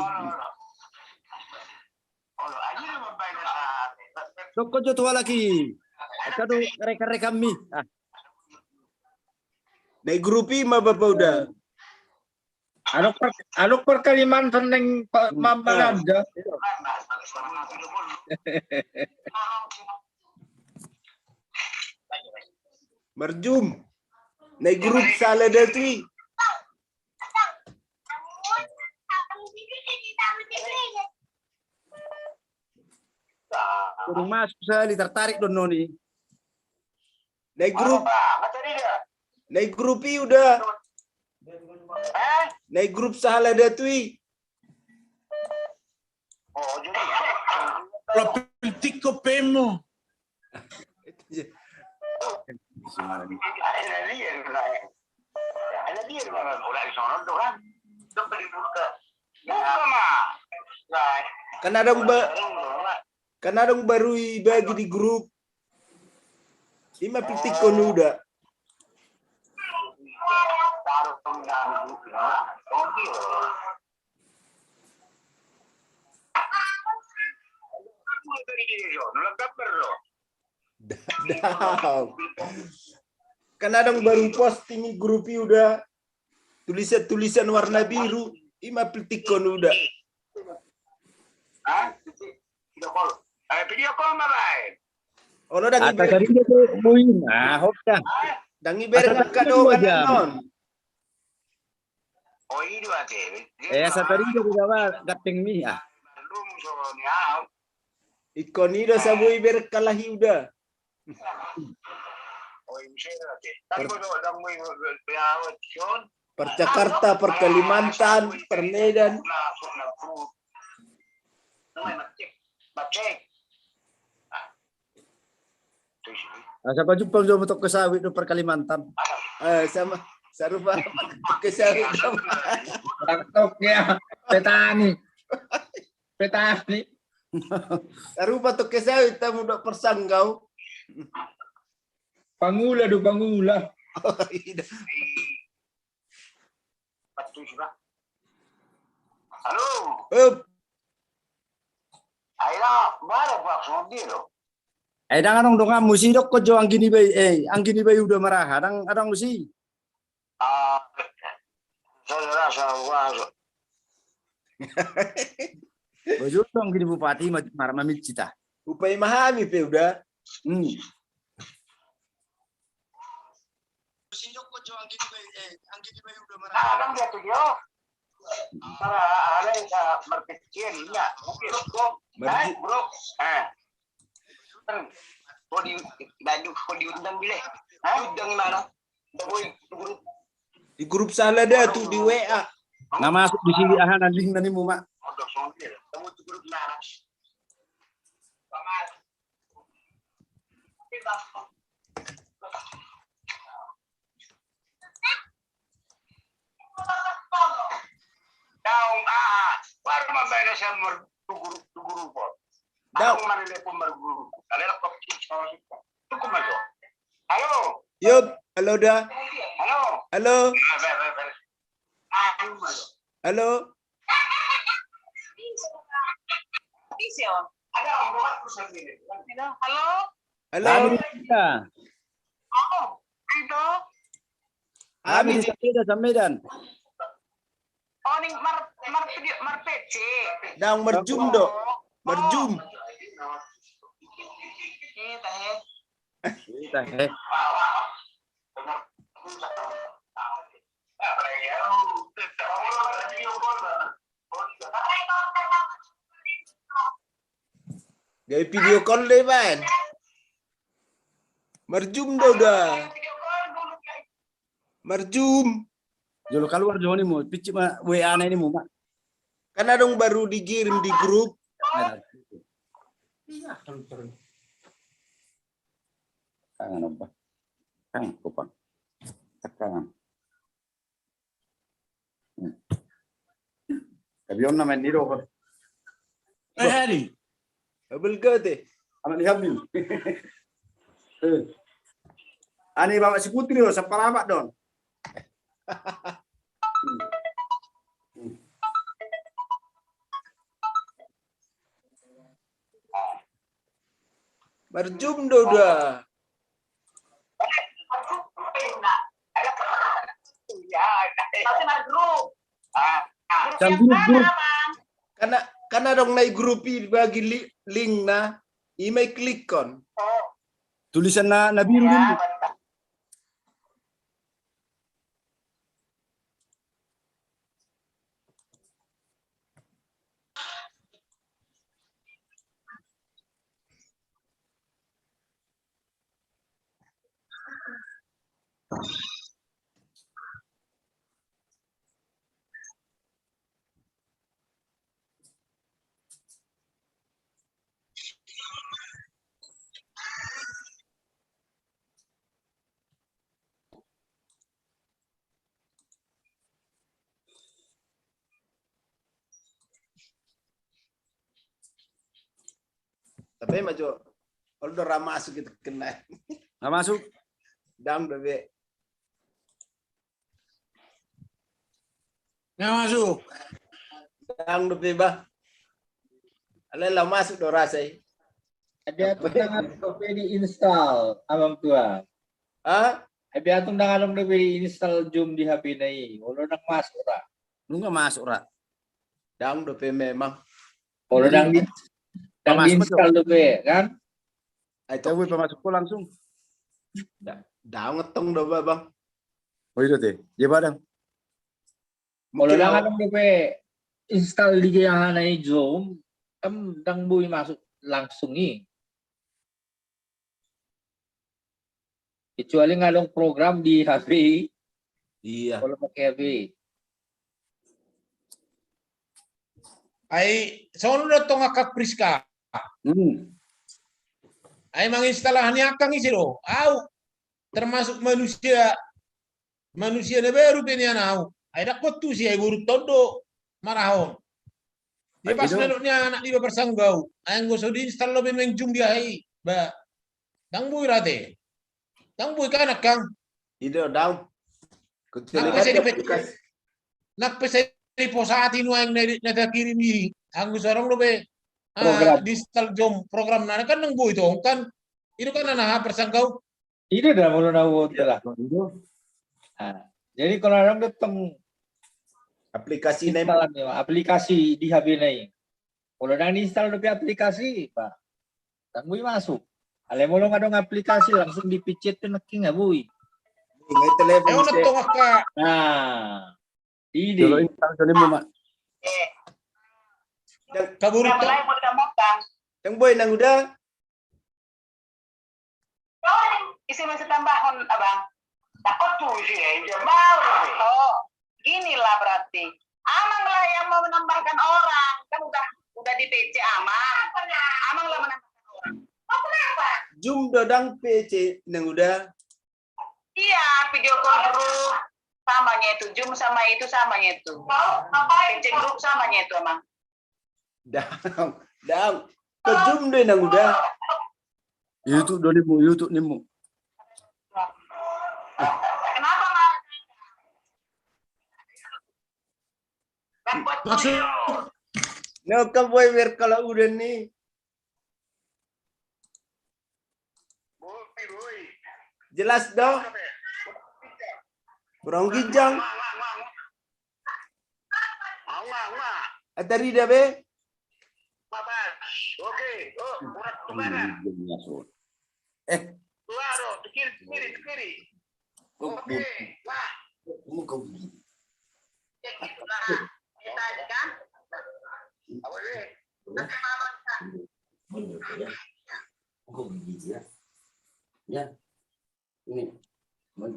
Soko jo tu halak i. Kado rekam-rekam mi. Ah. Na i grup i ma bapa uda. Adong per, adong per Kalimantan neng pa, hmm, ma, Balanda. Marjum. Na i grup sahala da tu i. Kurang masuk sahali, tertarik don noni. Na i grup. Na i grup i uda. Na i grup sahala da tu i. Lapel tiko pemo. Kan adong ba, kan adong baru i bagi di grup. Ima pitik ko nuda. Iya, nolak gambar lo. Da-, da-, kan adong baru posting i grup i udah tulisan-tulisan warna biru, ima piltikon udah. Hah? Video call. Eh, video call ma baen. Olo dang iber. Tadi dia tu buin. Ah, hop dah. Dang iber kado kanan non. Oh, ini berarti. Eh, satari dia udah ganteng nih ah. Ikon i do sabu iber kalahi udah. Per Jakarta, per Kalimantan, per Medan. Asa pajumpang jo tongke sawit do per Kalimantan. Eh, sama sarupa tongke sawit do. Tongke ya, petani. Petani. Sarupa tongke sawit tamu do per Sanggau. Pangula do pangula. Halo. Hup. Ai da, bara gua songon dia lo. Ai dang adong donganmu si dokkon jo anggi ni bai, eh, anggi ni bai udah maraha, dang adong si. Ah, saya rasa gua. Bojur dong gini bupati ma-, mar-, mamit cita. Upai mahami pe udah. Hmm. Ah, kan dia tu dia. Para ada yang sa-, markecil, ya, mungkin. Bro, eh. Kau di, baju, kau diundang gile. Hah? Undang di mana? Di grup sahala da tu di W A. Na masuk di sini aha na link na nimu ma. Daong, ah, baru mambayar saya mer-, tu grup, tu grup. Daong. Halo. Yud, halo da. Halo. Halo. Halo. Halo. Halo. Halo. Halo. Hami di Samedan, Samedan. Oh, ning mar-, mar-, mar-P C. Dang marjum do. Marjum. Eh, tahe. Eh, tahe. Jadi video call deh, Ban. Marjum do da. Marjum. Jolo kaluar jo nimu, picip ma W A na nimu ma. Kan adong baru dikirim di grup. Iya, terus, terus. Kangen apa? Kangen kupang. Kangen. Tapi on na main ni do. Eh, Hadi. Abel gate. Anak ni Habil. Eh. Ani bawa si Putri do, saparapat don. Marjum do da. Sambil grup. Karena, karena dong nai grup i bagi li-, link na, ima i klik kon. Tulisan na, na biru dulu. Tapi maju. Kalau udah ra masuk gitu kena. Ra masuk. Dang dope. Ra masuk. Dang dope ba. Alai la masuk do rasa i. Ai biasa tung dang adong dope di-install, Amang Tua. Hah? Ai biasa tung dang adong dope di-install Zoom di H P na i. Olo, dang masuk ra. Nunga masuk ra. Dang dope memang. Olo, dang di, dang di-install dope, kan? Ai, tahu pamasuk ko langsung. Dang tong do ba, Bang. Oh, iya, teh. Dia badang. Olo, dang adong dope install di G H na i Zoom, kan dang boi masuk langsung i. Kecuali nga adong program di H P i. Iya. Olo, pakai H P i. Ai songon on do tong, angka Priska. Hmm. Ai manginstal aha ni angka i, ise do? Au termasuk manusia, manusia na baru pe nian au. Ai dang hot tusi, ai boru tong do marahon. Dia pas na dok ni anak niba parsanggau. Ai anggo so diinstal dope main Zoom di aha i, ba. Dang boi ra te. Dang boi kan, angka. Ido dang. Nang pe sai di, nang pe sai diposati nuaeng na, na takirim i. Anggo so adong dope, ah, program, diinstal Zoom program na, kan dang boi tong kan. Ido kan na aha parsanggau. Ido da molo na uot lah. Ah, jadi kalau orang datang aplikasi na i, install aplikasi di H P na i. Kalau dang diinstal dope aplikasi, ba, dang boi masuk. Alai molo nga adong aplikasi, langsung dipicet tu nangkin, nga boi. Nga telepon. Nah, ide. Kalau install jadi mau, Mak. Kabur. Dang boi, Nang Uda. Ise ma sai tambahon, Abang? Takut tuh isi ya, jam mau. Oh, ginilah berarti. Amang lah yang mau menambahkan orang. Kan udah, udah di P C Amang. Amang lah menambahkan orang. Oh, kenapa? Zoom do dang P C, Nang Uda. Iya, video call group. Samanya itu, Zoom sama itu, samanya itu. Mau ngapain? P C group samanya itu, Amang. Dang, dang. Ke Zoom do i, Nang Uda. YouTube do nimmu, YouTube nimmu. Kenapa, Mas? Maksud? Nunga boi berkala udan ni. Jelas do? Kurang ginjang. Atarida be? Eh. Oke.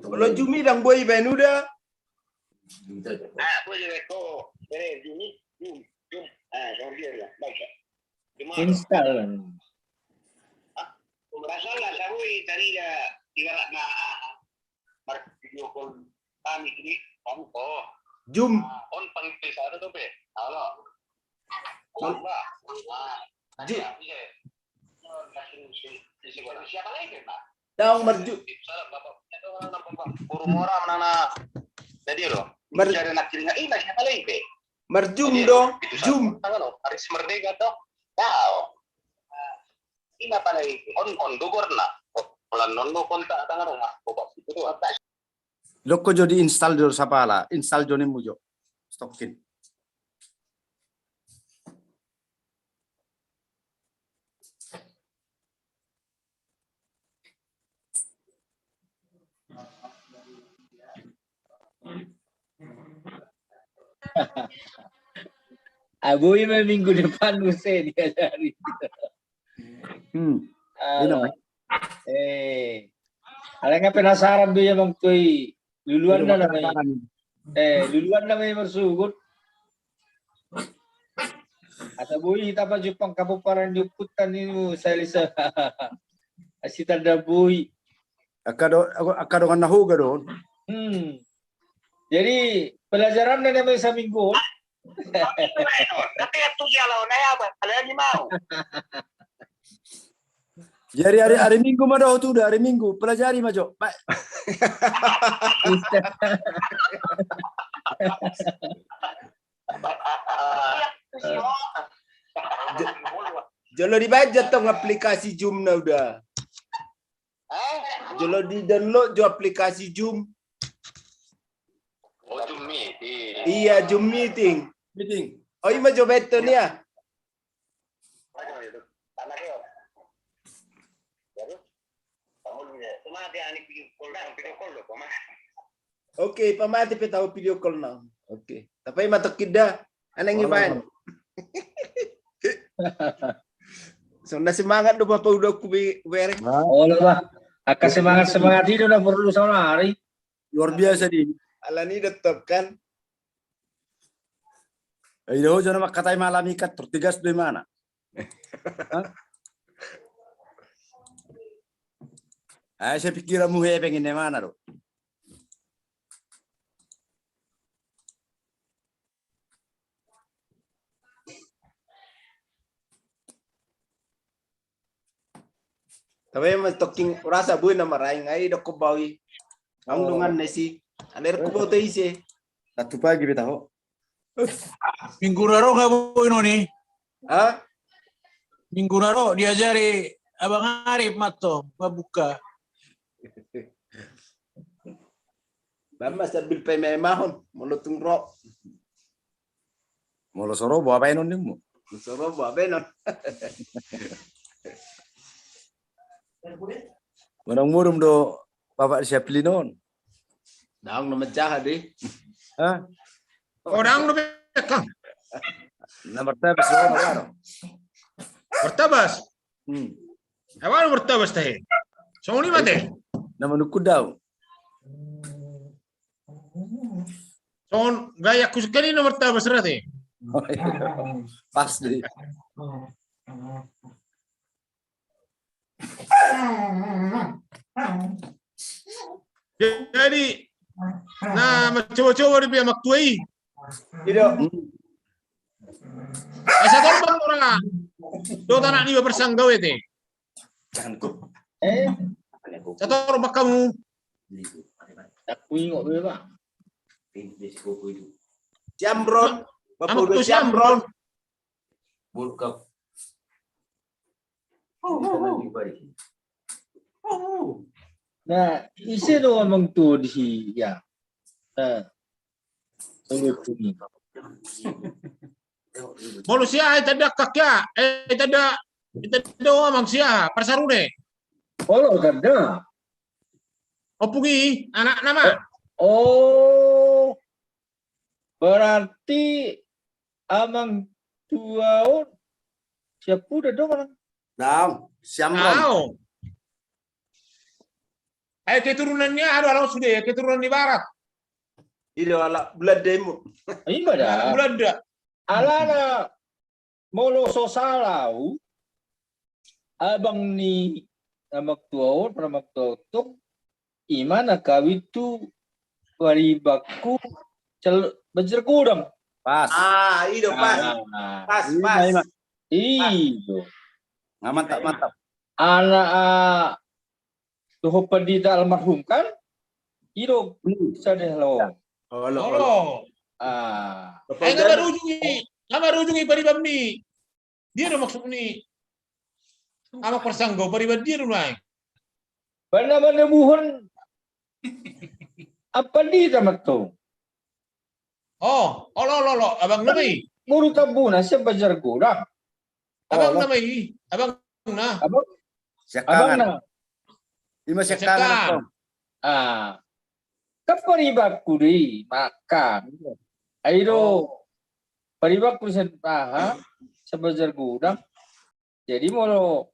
Kalau Zoom i dang boi baen, Uda. Ah, boi baen, ko. Bere, Zoom i, Zoom, Zoom. Ah, sama dia lah, baik. Install. Ah, rasanya saboi tadi dah ibarat na, ah, mar video call kami ini, on ko. Zoom. Ah, on panggil saya tu pe. Halo. Halo. Zoom. Daong marju. Marjum do, jum. Aris Merdeka do. Daong. Ima pala i, on, on do gorna. Holan on do kontak tangan on, ah, bobak itu do. Dok ko jo di install jo sapala, install jo nimmu jo. Stokin. Abui ma minggu depan muse diajari. Hmm. Alo. Eh. Alai nga penasaran do ia, Bang, tu i. Luluan na nama i. Eh, luluan nama i marsugut. Asa boi hita pajumpang kapomparan ni ompunta ni Salisa. Asi tanda boi. Angka do, angka dongan na hoga do. Hmm. Jadi pelajaran na nama i saminggu on. Jadi hari, hari Minggu ma do tu da, hari Minggu pelajari ma jo. Baik. Jolo dibaen jo tong aplikasi Zoom na uda. Jolo di-download jo aplikasi Zoom. Iya, Zoom meeting. Meeting. O, ima jo beton ya. Oke, pamate pe tahu video call na. Oke. Tapi ima tokkin da. Anang Ivan. So na semangat do bapak udah ku bereng. Olo ba. Angka semangat-semangat i do na porlu saonari. Luar biasa di. Alani do top kan. Ai do jona makatai malam ikat tertigas do imana. Ai saya pikir mu hepeng ini mana do. Tapi emang tokkin rasa bui nama raing ai dokko bawi. Ang dungan nesi. Aler ku boto ise. Satu pagi beta ho. Minggu raro nggak bui noni. Ha? Minggu raro diajari abang Arif matto mabuka. Bama sambil pemain mahon molo tung ro. Molo soro boa baenon nimmu. Soro boa baenon. Manang murum do bapak di siapilinon. Daong nomor jahat deh. Hah? Oh, daong nomor jahat. Nomor tabis. Nomor tabas. Hmm. Apa nomor tabas teh? Songon i mate. Nama nukun daong. Songon gaya ku sekali nomor tabas rate. Pas deh. Jadi na mencoba-coba di pihak maktua i. Tidak. Asa tolong orang. Do tanak niba persanggawe te. Satoru bakamu. Aku ingot be ba. Siamron. Amak tu Siamron. Na ise do amang tu di si ya. Molo sia ai tanda kak ya, eh tanda, tanda amang sia parsarune. Olo tanda. Ompung i anak nama. Oh. Berarti amang tua on siapu da dong. Dong, siamron. Ai keturunannya ada orang sudah ya keturunan di barat. Ido ala Belanda imu. Ima da. Belanda. Alana molo so sala au abang ni amak tua on, amak tua on tong ima na kawin tu paribakku Banjar Godang. Pas. Ah, ido pas. Pas, pas. Ido. Mantap, mantap. Anak dohot pandita almarhum kan? Ido sadeh lo. Olo. Ah. Ai na marujung i, na marujung i pariban ni. Dia do maksud ni. Amak parsanggo pariban dia do naeng. Bana mana buhon. Apa di tamat tu? Oh, olo olo olo, abang nama i. Boru Tambuna sian Banjar Godang. Abang nama i, abang na. Abang. Abang na. Ima siakkangan. Ah. Kan paribakku do i makan. Ai do paribakku sian aha sian Banjar Godang. Jadi molo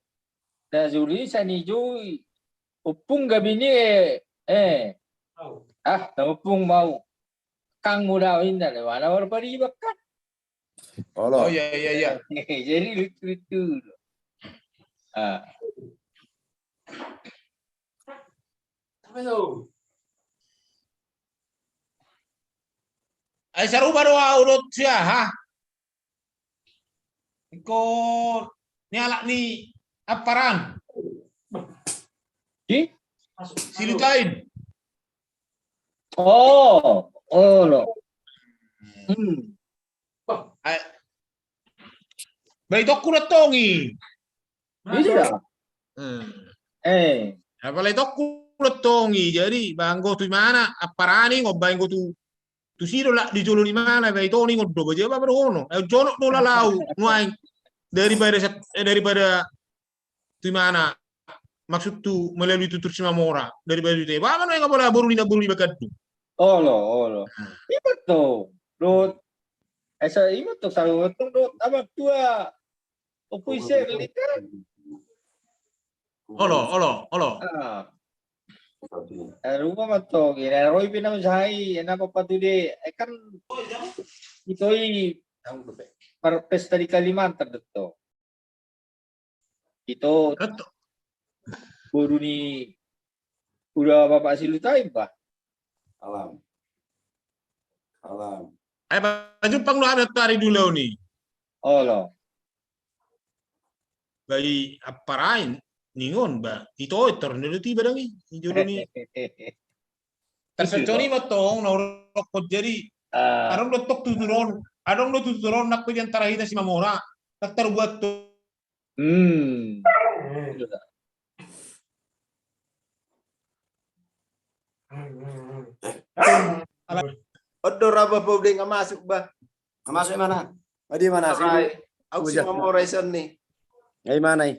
na juri sani jui ompung gabe ni eh eh ah na ompung mau kang muda inda le mana baru paribak kan. Olo. Oh iya iya iya. Jadi lucu-lucu. Ah. Ai sarupa do au dohot si aha. Ingkon ni alak ni Amparan. Di? Silutain. Oh, olo. Hmm. Ai. Baitongku do tong i. Iya. Eh. Apalagi tongku do tong i, jadi ba anggo tu imana, apparani ngomba anggo tu, tu si do lak di jolo ni imana, ba ito ningon do, ba jaba ba dohonon. Eh, jonok do lalau, nuaeng. Daripada sat-, eh, daripada tu imana, maksud tu melalui tutur Simamora, daripada tu ite. Ba mana yang bola boru ni na boru ni bagandung. Olo, olo. Ima tong, dot. Esa ima tong, saru tong, dot. Abang tua. Opo ise belikan. Olo, olo, olo. Ah. Eh, ruma ma tong, ira roi pina usahai, ena papa tude, eh, kan ito i par pesta di Kalimantan do tong. Ito boru ni uda bapak si Lutai ba. Alam. Alam. Ai ba jumpang do adat tari dulu ni. Olo. Bai apparani ningon ba ito etor ni do tiba dangi. Ijo do ni. Tarsongon i ma tong na urokon jadi. Adong do tong tuturon, adong do tuturon nangkin di antara hita Simamora. Nang tarbuat tong. Hmm. Odo raba pau de nga masuk ba. Nga masuk mana? Adi mana sih? Au Simamora ison ni. Nga imana i.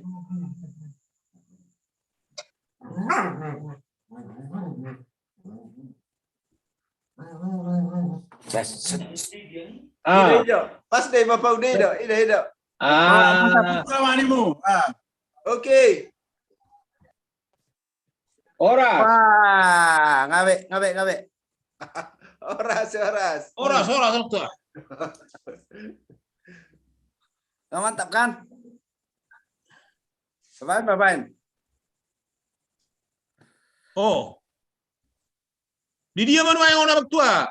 Ah. Pas dei bapau dei do, ida ida. Ah. Oke. Horas. Wah, ngabe, ngabe, ngabe. Horas, horas. Horas, horas, horas. Mantap kan? Bapain, bapain. Oh. Di dia ma nuaeng on Amak Tua?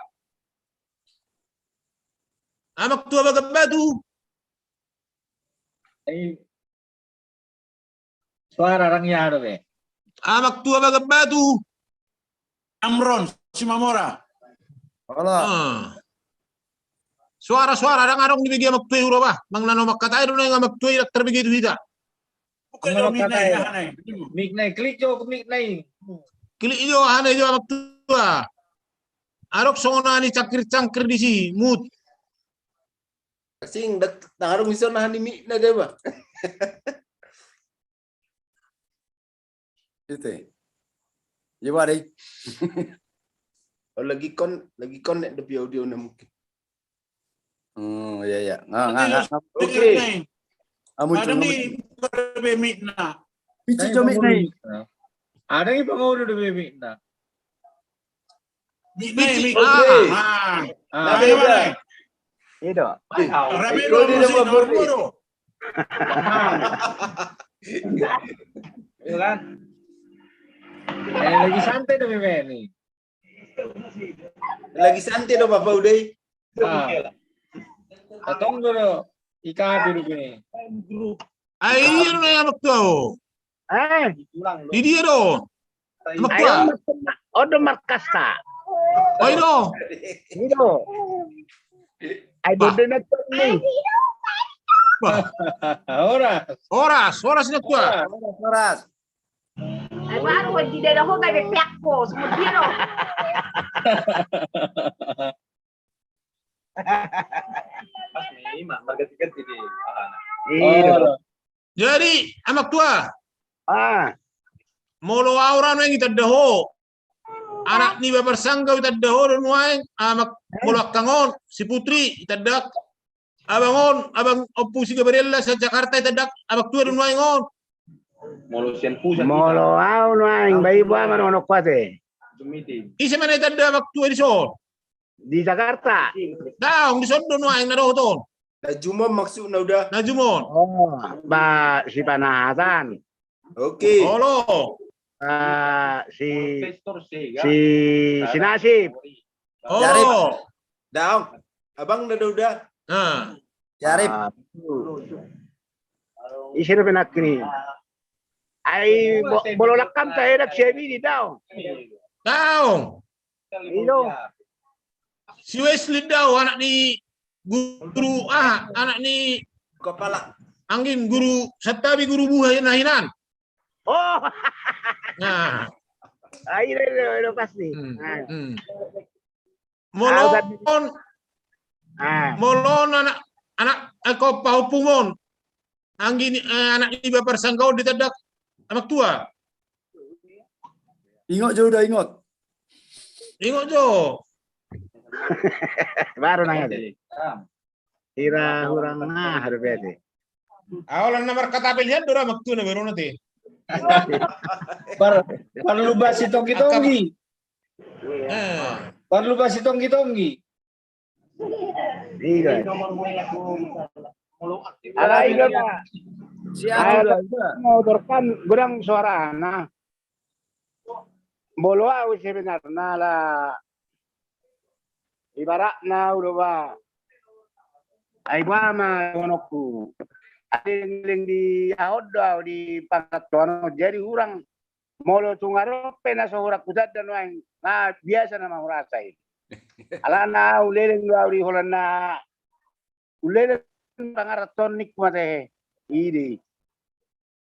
Amak Tua Bagan Batu. Suara rang ia do be. Amak Tua Bagan Batu. Amron Simamora. Hola. Suara-suara dang adong dibege Amak Tua i ura bah. Mang nano mangkatai do nai Amak Tua i dang tarbege tu hita. Buka jo mic nai, aha nai. Mic nai, klik jo mic nai. Klik jo aha nai jo Amak Tua. Adong songon aha ni cangkir-cangkir disi, mute. Sing, dang adong ison aha ni mic na deba. Ite. Iya ba dei. Oh, lagi kon, lagi connect dope audio na mungkin. Oh, iya, iya. Nga, nga, nga. Oke. Amun cuma be mic na. Picik jo mic na. Adong i pangauru dope mic na. Mic na, mic na. Ido. Rabe do. Iya kan? Eh, lagi santai do meme ni. Lagi santai do bapa udah. Ah. Atong do do. Ika api do be. Ai iya do na Amak Tua. Eh. Di dia do. Amak Tua. Odo markas ta. Oi do. Ido. Ai bode na ni. Horas. Horas, horas Amak Tua. Horas, horas. Ai baru di daerah ho gabe pekko, semua dia do. Pas ni, ma-, marganti-ganti di, ah. Iya. Oh. Jadi, Amak Tua. Ah. Molo au ra nuaeng itanda ho. Anak ni Babar Sanggau itanda ho do nuaeng, Amak, molo angka on, si Putri, itanda. Abang on, abang Ompu si Gabriela, sa Jakarta, itanda, Amak Tua do nuaeng on. Molo sian pusat. Molo au nuaeng, bai boha ma dohonon kuate. Ise ma na itanda Amak Tua dison? Di Jakarta. Daong, dison do nuaeng na dohot on. Na jumon maksudna udah. Na jumon. Oh, ba, si Panatan. Oke. Olo. Ah, si, si, si Nasib. Olo. Daong. Abang na do udah. Nah. Jarip. Ah. Ise do penakini. Ai bo-, bolo lakam ta edak siabi di daong. Daong. Ido. Si Wesley daong, anak ni guru, ah, anak ni kepala. Anggi guru, santabi guru buha na hinan. Oh. Nah. Ah, iya, iya, iya, pasti. Hmm, nah. Hmm. Molo on, ah, molo on anak, anak, eh, ko pahompung on. Anggi ni, eh, anak ni Baparsangga on ditanda amang tua. Ingot jo, udah ingot. Ingot jo. Baru nanya deh. Hira hurang na haru bete. Aolan na markata pilihan dora maktu na berona te. Par, parlu basi tonggi-tonggi. Eh. Parlu basi tonggi-tonggi. Iya. Alai gak, Pak. Siap, udah, udah. Mau terkan godang suarana. Molo au sebenarna la ibaratna au do ba. Ai boha ma dohononku. Ai leleng di aha on do au di pangarantoan on. Jadi hurang molo tung adong pe na so hurang hutanda nuaeng. Nah, biasa nama hurasa i. Alana au leleng do au di holan na uleleng pangarantoan ningku mate. Ide.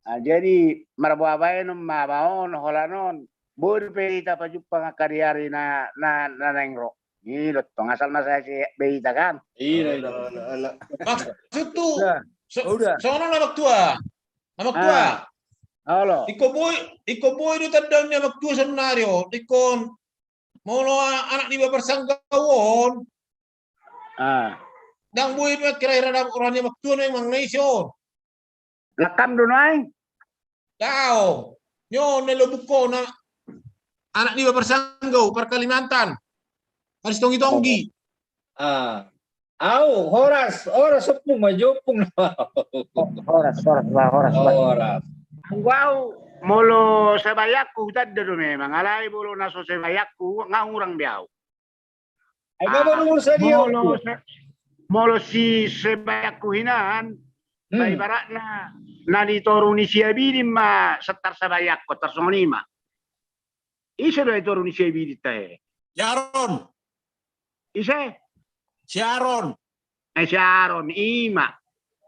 Ah, jadi marboa baenon ma baon holan on. Boi dope hita pajumpang angka di ari na, na, na naeng ro. I do tong asal ma sai si be hita kan. Iya, iya. Maksudku, udah. So, udah. Songon on amang tua. Amang tua. Ah. Olo. Ingkon boi, ingkon boi do tanda ni amang tua saonari on. Ingkon molo a-, anak ni Baparsangga on. Ah. Ndang boi pe kira-kira dapot roha ni amang tua na i manang na ise on. Lakam do nuaeng. Dao. Nyo na lobuk on na anak ni Baparsangga on, par Kalimantan. Harus tonggi-tonggi. Ah. Au, horas, horas ompung ma jo ompung. Horas, horas, ba, horas, ba. Horas. Anggo au, molo sebayanku hutanda do memang, alai molo na so sebayanku, nga hurang be au. Ai baba nomor sadia molo ompung. Se-, molo si sebayanku hinan, hmm, ba ibaratna, na di toru ni si Abidin ma santar sebayanku, tarsongon i ma. Ise do i toru ni si Abidin tahe? Yaron. Ise? Si Aron. Eh, si Aron, i ma.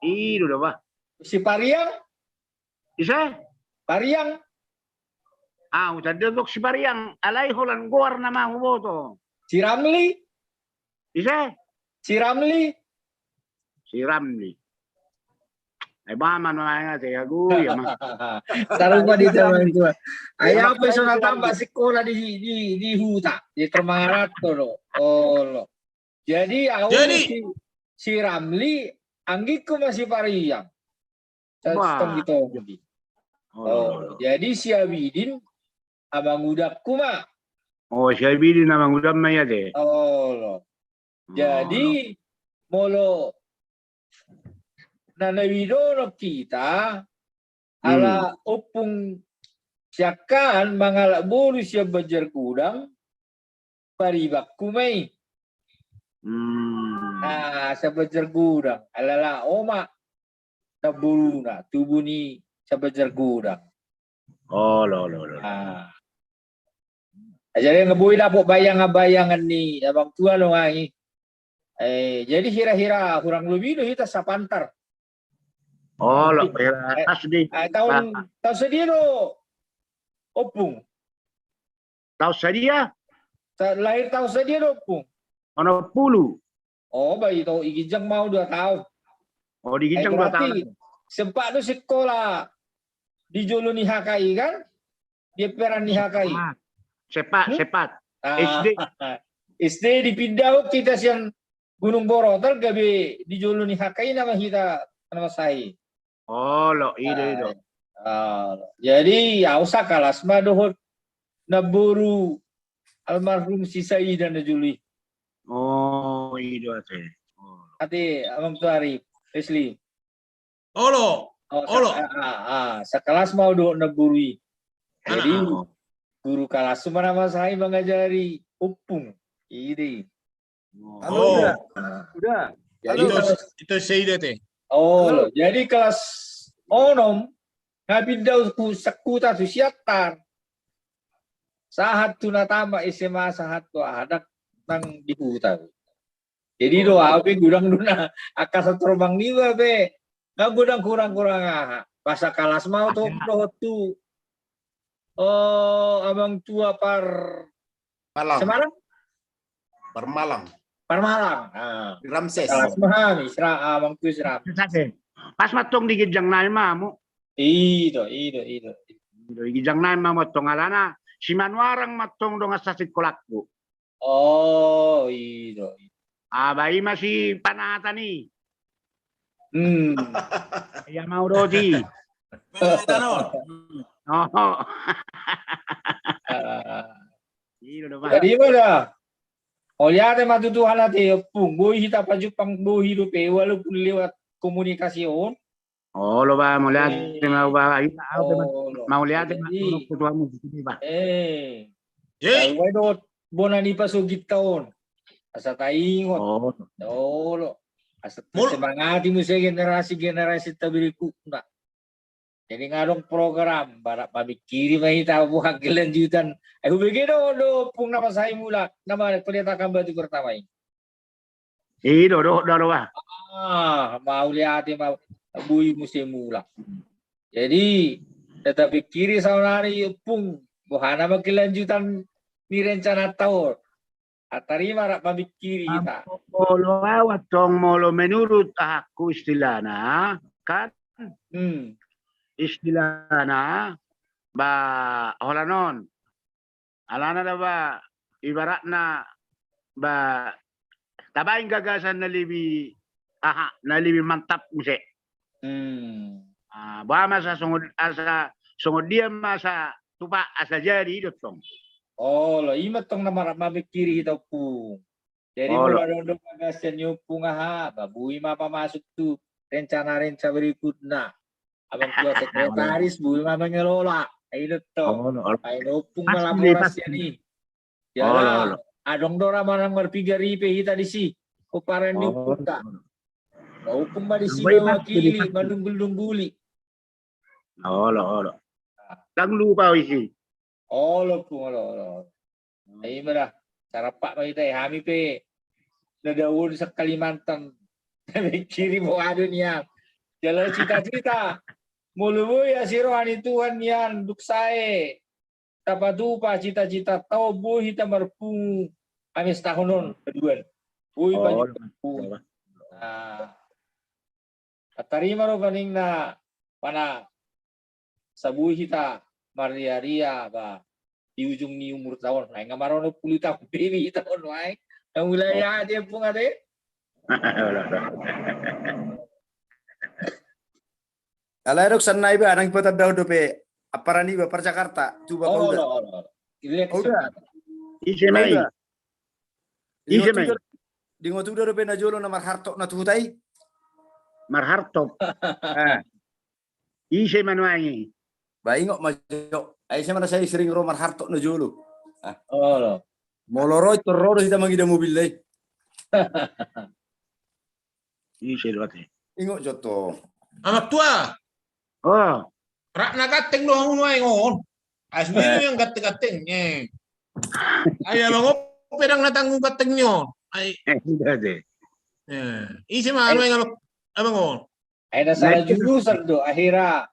I do do ba. Si Pariang? Ise? Pariang. Ah, hutanda dok si Pariang. Alai holan goar nama huboto. Si Ramli? Ise? Si Ramli? Si Ramli. Ai ba ma nuaeng ate, agu, ya ma. Tarupa di teman tua. Ai apa so na tamba sikola di, di, di huta, di Tromangarato do. Olo. Jadi au si, si Ramli, anggingku ma si Pariang. Tonggi-tonggi. Oh, jadi si Abidin amangudangku ma. Oh, si Abidin amangudang ma i ate. Olo. Jadi molo na nawi dohononku hita, ala ompung siangkangan mangalap boru sian Banjar Godang, paribanku ma i. Hmm. Ah, sian Banjar Godang. Ala laho ma namboruna, tubu ni sian Banjar Godang. Olo, olo, olo. Ah. Jadi nga boi dapot bayangan-bayangan ni amang tua nuaeng i. Eh, jadi hira-hira hurang lobi do hita sapantar. Olo, hira, eh, asli. Eh, taon, taon sadia do ompung? Taon sadia? Ta-, lahir taon sadia do ompung? Onom pulu. Oh, ba ito, di ginjang ma au dua taon. Oh, di ginjang dua taon. Sempat do sikola di jolo ni H K I kan? Di emperan ni H K I. Sempat, sempat. Ah, S D. S D dipinda hita sian Gunung Borotal gabe di jolo ni H K I nama hita na mansai. Olo, i do, i do. Ah, jadi au sakalas ma dohot namboru almarhum si Saida na jolo i. Oh, i do ate. Ate amang tua Ari, Esli. Olo, olo. Ah, ah, sakalas ma au dohot namboru i. Jadi guru kalas ma na mansai mangajari ompung. I do i. Halo, udah. Udah. Jadi ito, ito Saida te. Oh, jadi kelas onom, nga pinda au tu Siantar. Sahat tu na tamat S M A, sahat tu aha, ndang nang di huta. Jadi do au pe godang do na angka satormang niba pe. Kan godang kurang-kurang aha. Bahasa kalas mau tu dohot tu. Oh, amang tua par Malang. Semarang? Parmalang. Parmalang. Ah. Di Ramses. Kalas mahami, Isra, amang tua Isra. Pas mantong di ginjang nai mamu. Ido, ido, ido. Ido, di ginjang nai mamu mantong alana. Si Manuarang mantong dongan sasingkolangku. Oh, ido. Aba i ma si Panatan i. Hmm. Ia mau roti. Panatan on. Oh. Ah. Ido do, Pak. Jadi mana? Mauliate ma tu Tuhan ate, Ompung. Boi hita pajumpang, boi dope walaupun lewat komunikasi on. Olo ba, mauliate ma ba, hita au pe ma, mauliate ma. Jadi, ketuamu di sini ba. Eh. Jadi, dohot bona ni pasogitta on. Asa taingot. Olo. Asa tasemangati muse generasi-generasi ta berikutna. Jadi nga adong program, barat mamikiri ma hita buat kelanjutan. Eh, hubege do, do, Ompung na pasahi mulak, nama peletakan batu pertama i. Ido, do, do, do, ah. Ah, mauliate ma, boi muse mulak. Jadi, tetap pikiri saonari, Ompung, boha nama kelanjutan ni rencana ta on. Tarima rap mamikiri hita. Molo au antong molo menurut ahaku istilahna, kan? Hmm. Istilahna, ba, holan on. Alana da ba, ibaratna, ba, tabaen gagasan na lebih, aha, na lebih mantap muse. Hmm. Ah, ba masa songon, asa songon dia masa tupa asa jadi ido tong. Olo, ima tong nama rap mamikiri hita, Ompung. Jadi molo adong do gagasan ni Ompung aha, ba boi ma pamasuk tu rencana-rencana berikutna. Amang tua sekretaris, boi ma mengelola. Ai do tong. Olo, olo. Ai do Ompung ma laporan sian i. Jala adong do ra manang marpiga ripe hita disi. Pomparan ni Ompung ta. Ba Ompung ma disi mewakili, manunggul-nungguli. Olo, olo. Ndang lupa isi. Olo, Ompung, olo, olo. Ima da, sarampak ma hita, hami pe na dao on sian Kalimantan. Mikiri boha do nian. Jala cita-cita. Molo boi asi roha ni Tuhan nian, dung sae tapatupa cita-cita ta on, boi hita marpungu. Hami setahun on, keduan. Boi ma marpungu. Nah. Tarima do paningna, mana asa boi hita marria-ria ba di ujung ni umur ta on. Ai nga marono pulu tahun pe hita on, ai. Nga mulai aha dia punga de. Alai dok sannai ba nang ipatandahon dope aparan iba par Jakarta tu ba. Olo, olo. Ise ma i? Ise ma i? Dingot uda dope na jolo na marhartop na tu huta i. Marhartop. Ise ma nuaeng i? Ba ingot ma jo. Ai ise ma na sai sering ro marhartop na jolo. Olo. Molo ro i tor ro do hita mangida mobil i. Ise do ate? Ingot jo tong. Amak tua. Oh. Rap na ganteng do hamu nuaeng on. Ai sendiri yang ganteng-ganteng. Ai abang on pe ndang na tanggung ganteng ni on. Ai. Ise ma nuaeng abang on. Ai na salah jurusan do akhira.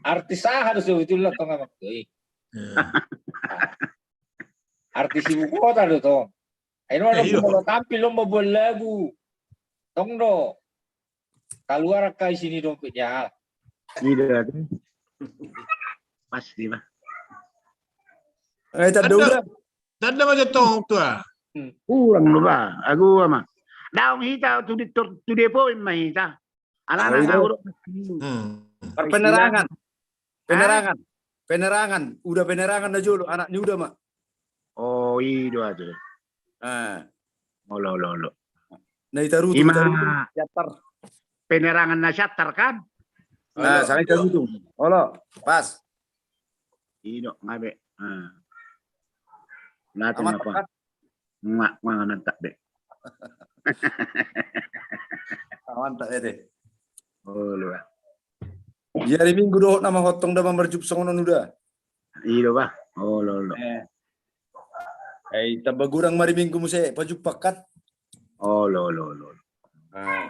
Artis aha do sebetulna tong amak tua i? Artis ibu kota do tong. Ai na molo tampil lomba buat lagu. Tong do. Kaluar angka isi ni dompet ni aha. Pasti ma. Ai tanda uda. Tanda ma jo tong tua. Kurang do ba, agu ama. Daong hita tu di, tu Depok ma hita. Alana au do. Par penerangan. Penerangan. Penerangan. Uda penerangan na jolo, anak ni uda ma. Oh, i do ate. Olo, olo, olo. Na i tarutung, ima tarutung. Siatar. Penerangan na siatar kan? Nah, sai tarutung. Olo, pas. I do nga be. Nah. Aman apa? Nga, nga mantap be. Mantap ya deh. Olo. Di hari Minggu dohot nama hotong da mamarjup songon on uda. I do ba. Olo, olo. Eh, tamba godang ma hari Minggu muse pajumpang kan. Olo, olo, olo. Nah.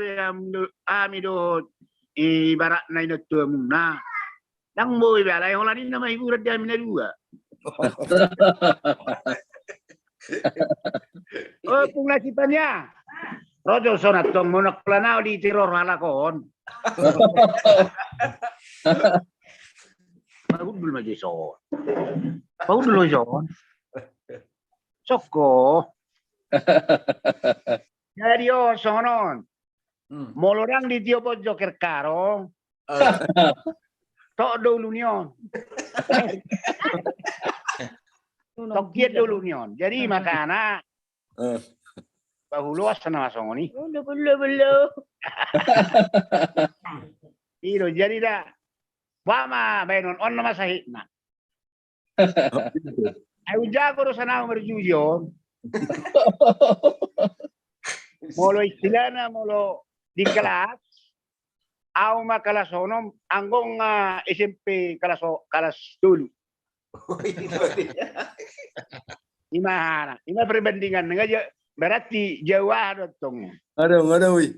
be hami do, hami do ibaratna inantuamuna. Ndang boi be alai holan i nama hiburan di hami na dua. O, Ompung Nasipania. Ro jo songon antong, molo holan au diteror halak on. Pagundul ma jo ison. Pagundul ma ison. Sokko. Jadi o songon on. Hmm. Molo ndang ditiop on jo kerkaro. Eh. Tok do ulu ni on. Tok dia do ulu ni on. Jadi makana. Eh. Pahuloas na songon i. Ulu, ulu, ulu. I do, jadi da. Ba ma baenon, on nama sahitna. Ai unjago do sana au marjuji on. Molo istilahna, molo di kelas, au ma kelas onom, anggo nga S M P kelas o-, kelas tolu. Ima hana, ima perbandingan nga ja, berarti jauh aha do tong. Aduh, aduh, ui.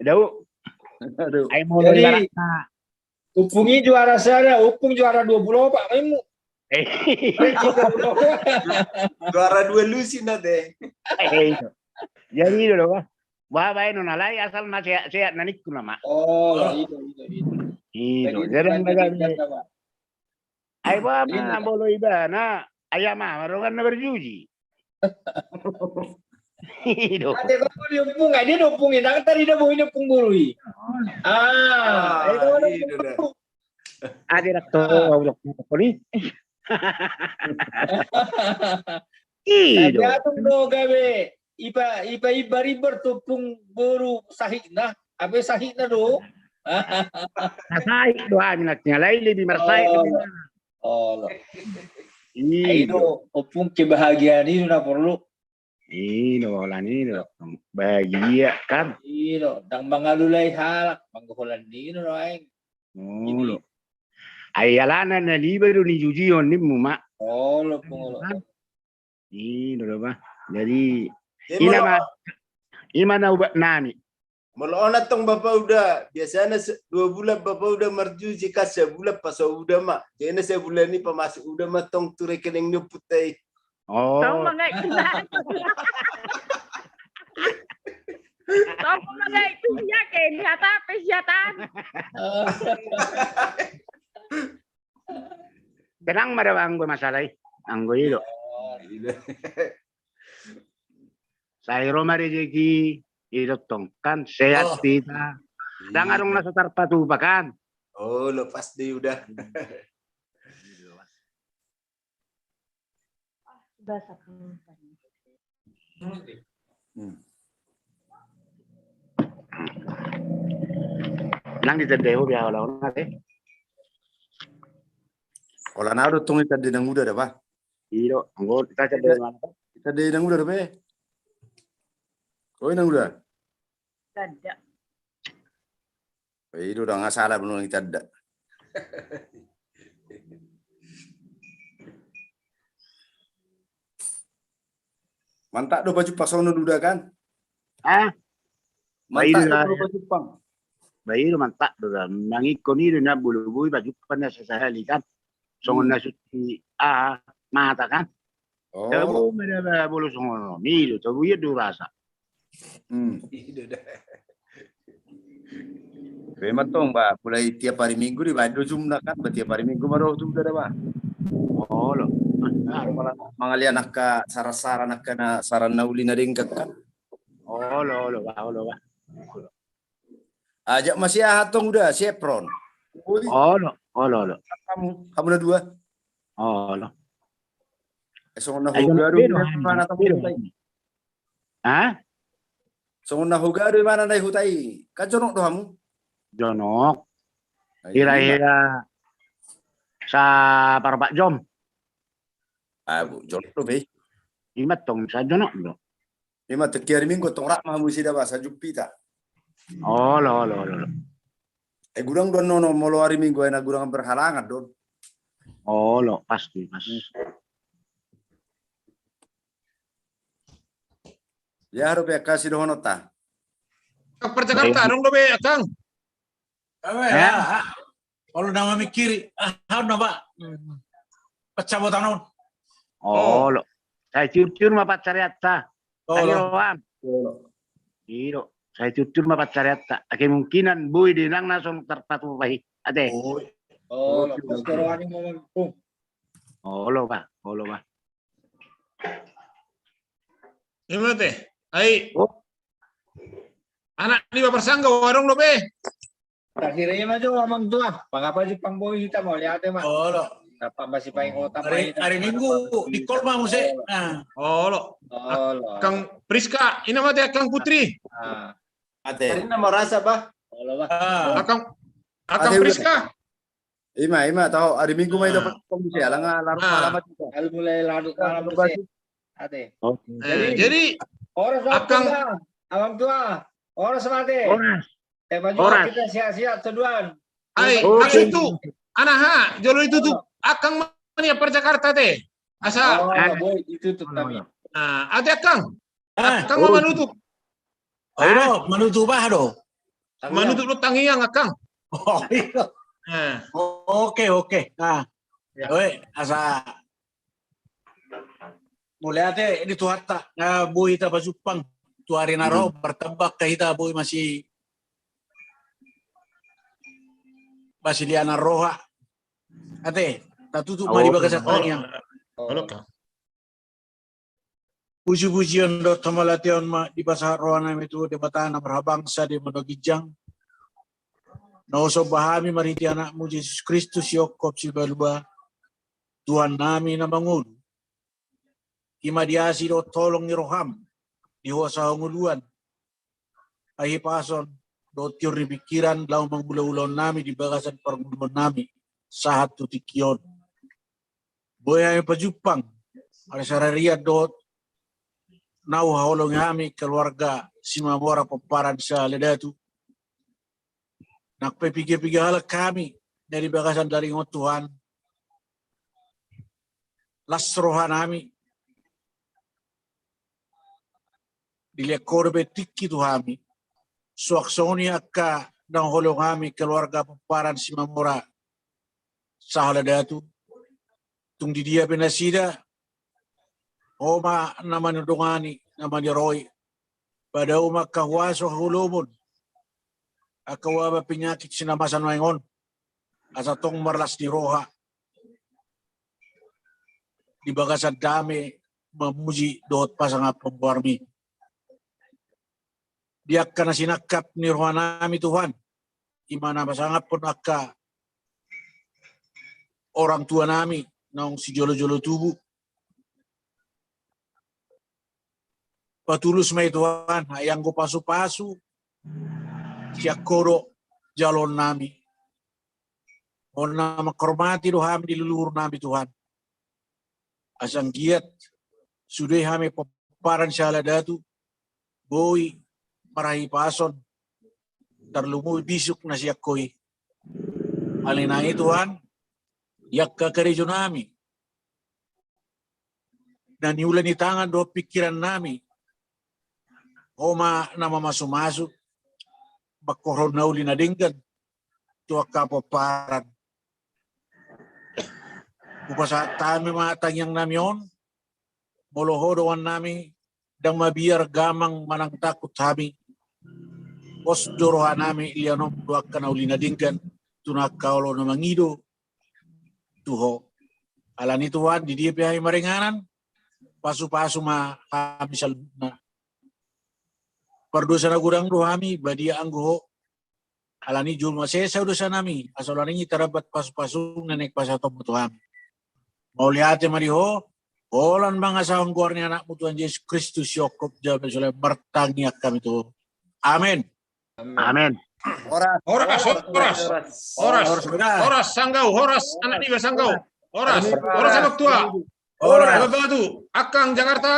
Aduh. Aduh. Ai molo jadi, ibaratna Ompung i juara sada, Ompung juara dua puluh opat, maimu. Eh. Juara dua lusi na de. Eh, i do. Jadi i do, bah. Bah, baenon alai asal ma sehat-sehat na ningku nama. Oh, i do, i do, i do. I do. Jadi, jadi, jadi, jadi, jadi, bah. Ai bah, ma bolo ibana, ai ama ma dongan na marjuji. I do. Ate kau di Ompung, ai dia do Ompung i, ndang tarida bohi ni Ompung Boru i. Ah, ah, i do, i do da. Ate dak to, au dak to ni. I do. Tapi atung do gabe, ipa, ipa ibar-ibar tu Ompung Boru sahitna, ape sahitna do? Sahit do ami nanti, alai lebih marsahit. Oh. Olo. I do, Ompung, kebahagiaan i do na porlu. I do, holan i do. Bahagia kan? I do, ndang mangalulai halak, manggo holan i do aeng. Olo. Ai alana na liba do nijujihon nimmu ma. Olo, Ompung, olo. I do, bah. Jadi, ima na ubat nami. Molo on antong Bapa Uda, biasana dua bulan Bapa Uda marjuji, kan sabulan paso uda ma. Jadi na sabulan i pamasuk uda ma tong tu rekening ni ompunta i. Oh. Tong mangai tu na. Tong mangai tu na, ke ni hata pe siatan. Tenang ma da anggo masalah i. Anggo i do. Sai ro ma rejeki i do tong, kan sehat hita. Ndang adong na so tarpatupa kan. Oh, lepas deh udah. Nang ditandai ho biar olah-olah deh. Olah na do tong ditandai nang uda da, bah. Iyo, anggo ditandai nang uda da, bah. Oi, nang uda. Tanda. I do, ndang salah be nunga ditanda. Mantap do pajumpang songon uda kan? Ah? Mantap do pajumpang. Bah, i do mantap do kan. Mangingkon i do na bulu bui pajumpang na sasahali kan. Songon na suti ah mata kan. Oh. Tabo ma da bah bolo songon on. I do, tabo ia do rasa. Hmm. I do da. Be mantong bah, mulai tiap hari Minggu dibaen do Zoom na kan, bah tiap hari Minggu ma ro Zoom da bah. Olo. Mangalian angka saran-saran angka na saran na uli na denggan kan. Olo, olo bah, olo bah. Ajak ma si aha tong uda, si Efron. Olo, olo, olo. Hamu, hamu na dua. Olo. Songon na hoga do imana tong huta i. Ha? Songon na hoga do imana na huta i. Kan jonok do hamu? Jonok. Hira-hira saparompat jom. Abu, jonok do be. Ima tong sa jonok do. Ima tong, tiap hari Minggu tong rap ma hamu sida bah, sajumpita. Olo, olo, olo. Eh, godang do annon, molo ari Minggu, ai na godang berhalangan do. Olo, pasti, pas. Ia, ro pe, angka sidohononta. Angka par Jakarta, adong dope, Akang? Olo, na mamikiri. Ah, on na, Pak. Pancabutan on. Olo. Sai ciurciur ma pansarianta. Olo. Olo. Iro. Sai ciurciur ma pansarianta. Kemungkinan boi do inang na songon tarpatupa i. Ate. Olo. Olo, Pak. Olo, Pak. Ima te. Ai. Anak ni Bapak Sangga, adong dope? Terakhir ima jo, Amang Tua. Mangapa Jepang boi hita, mauliate ma. Olo. Apa masih paling kota. Ari Minggu di kol ma muse. Olo. Olo. Kang Priska, ina ma te, Kang Putri. Ate. Ari na merasa, Bah. Olo, Bah. Akang, Akang Priska. Ima, ima, tahu ari Minggu ma i dapat komisi, ala nga larut malam aja. Mulai larut malam muse. Ate. Jadi, horas Akang, Amang Tua. Horas ma ate. Horas. Eh, maju kita siap-siap seduan. Ai, maksudhu, anaha, jolo ditutup. Akang ma nian par Jakarta te. Asa. Boi, ditutup kami. Ate Akang. Akang ma manutup. Ayo, manutup bah do. Manutup do tangiang, Akang. Oke, oke. Nah. Oe, asa. Mauliate di Tuhanta, nga boi hita pajumpang tu ari na ro, martamba angka hita boi masi, masilianan roha. Ate, tatutup ma di bagasan tangiang. Puji-pujian dohot hamauliateon ma dipasahat rohanami tu Debata na marhabangsa di banua ginjang, na husomba hami marhite Anakmu Jesus Kristus, sihomhom sipalupa, Tuhannami na mangolu. I ma di asi dohot holong ni roham, di hosa hangoluan, hahipason dohot tiur ni pingkiran laho mangula ulaonnami di bagasan parngoluonnami sahat tu tingki on. Boi hami pajumpang, ari sarian dohot na huhaholongi hami keluarga Simamora Pomparan Sahala Datu. Nang pe piga-piga halak hami na di bagasan daringon, Tuhan, las rohanami, dilehon Ho dope tingki tu hami. Suang songon i angka na huhaholongi hami keluarga Pomparan Simamora Sahala Datu. Tung di dia pe nasida, Ho ma na manidongani, na maniroi. Padao ma angka huaso haholomon, angka wabah penyakit si na masa nuaeng on, asa tong marlas ni roha di bagasan dame mamuji dohot pasangaphon goarmi. Di angka na sinangkap ni rohanami, Tuhan, i ma na pasangaphon angka orang tuanami naung sijolo-jolo tubu. Patulus ma i, Tuhan, ai anggo pasu-pasu sian Ho do jaloonnami. Ho na manghormati do hami di leluhurnami, Tuhan. Asa anggiat sude hami Pomparan Sahala Datu boi marhahipason, tarlumobi bisuk na sian Ho i. Alani i, Tuhan, di angka karejonami na niula ni tangan dohot pingkirannami, Ho ma na mamasu-masu, manghorhon na uli na denggan tu angka pomparan. Hupasahat hami ma tangiangnami on, molo Ho dongannami, ndang mabiar gamang manang tangkut hami. Pos do rohanami lehonon tu angka na uli na denggan, tu angka olo na mangido tu Ho. Alani i, Tuhan, di dia pe hami maringanan, pasu-pasu ma hami saluhutna. Pardosa na godang do hami, badia anggo Ho. Alani i jumolo sesa dosanami, asa alani i tarambat pasu-pasum na naeng pasahatonmu tu hami. Mauliate ma di Ho, holan mangasahon goar ni Anakmu Tuhan Jesus Kristus, sihomhom jala sole, martangiang hami tu Ho. Amen. Amen. Horas. Horas, horas. Horas. Horas, Sanggau, horas, anak niba Sanggau. Horas, horas Amang Tua. Horas. Horas, Batu, Akang Jakarta.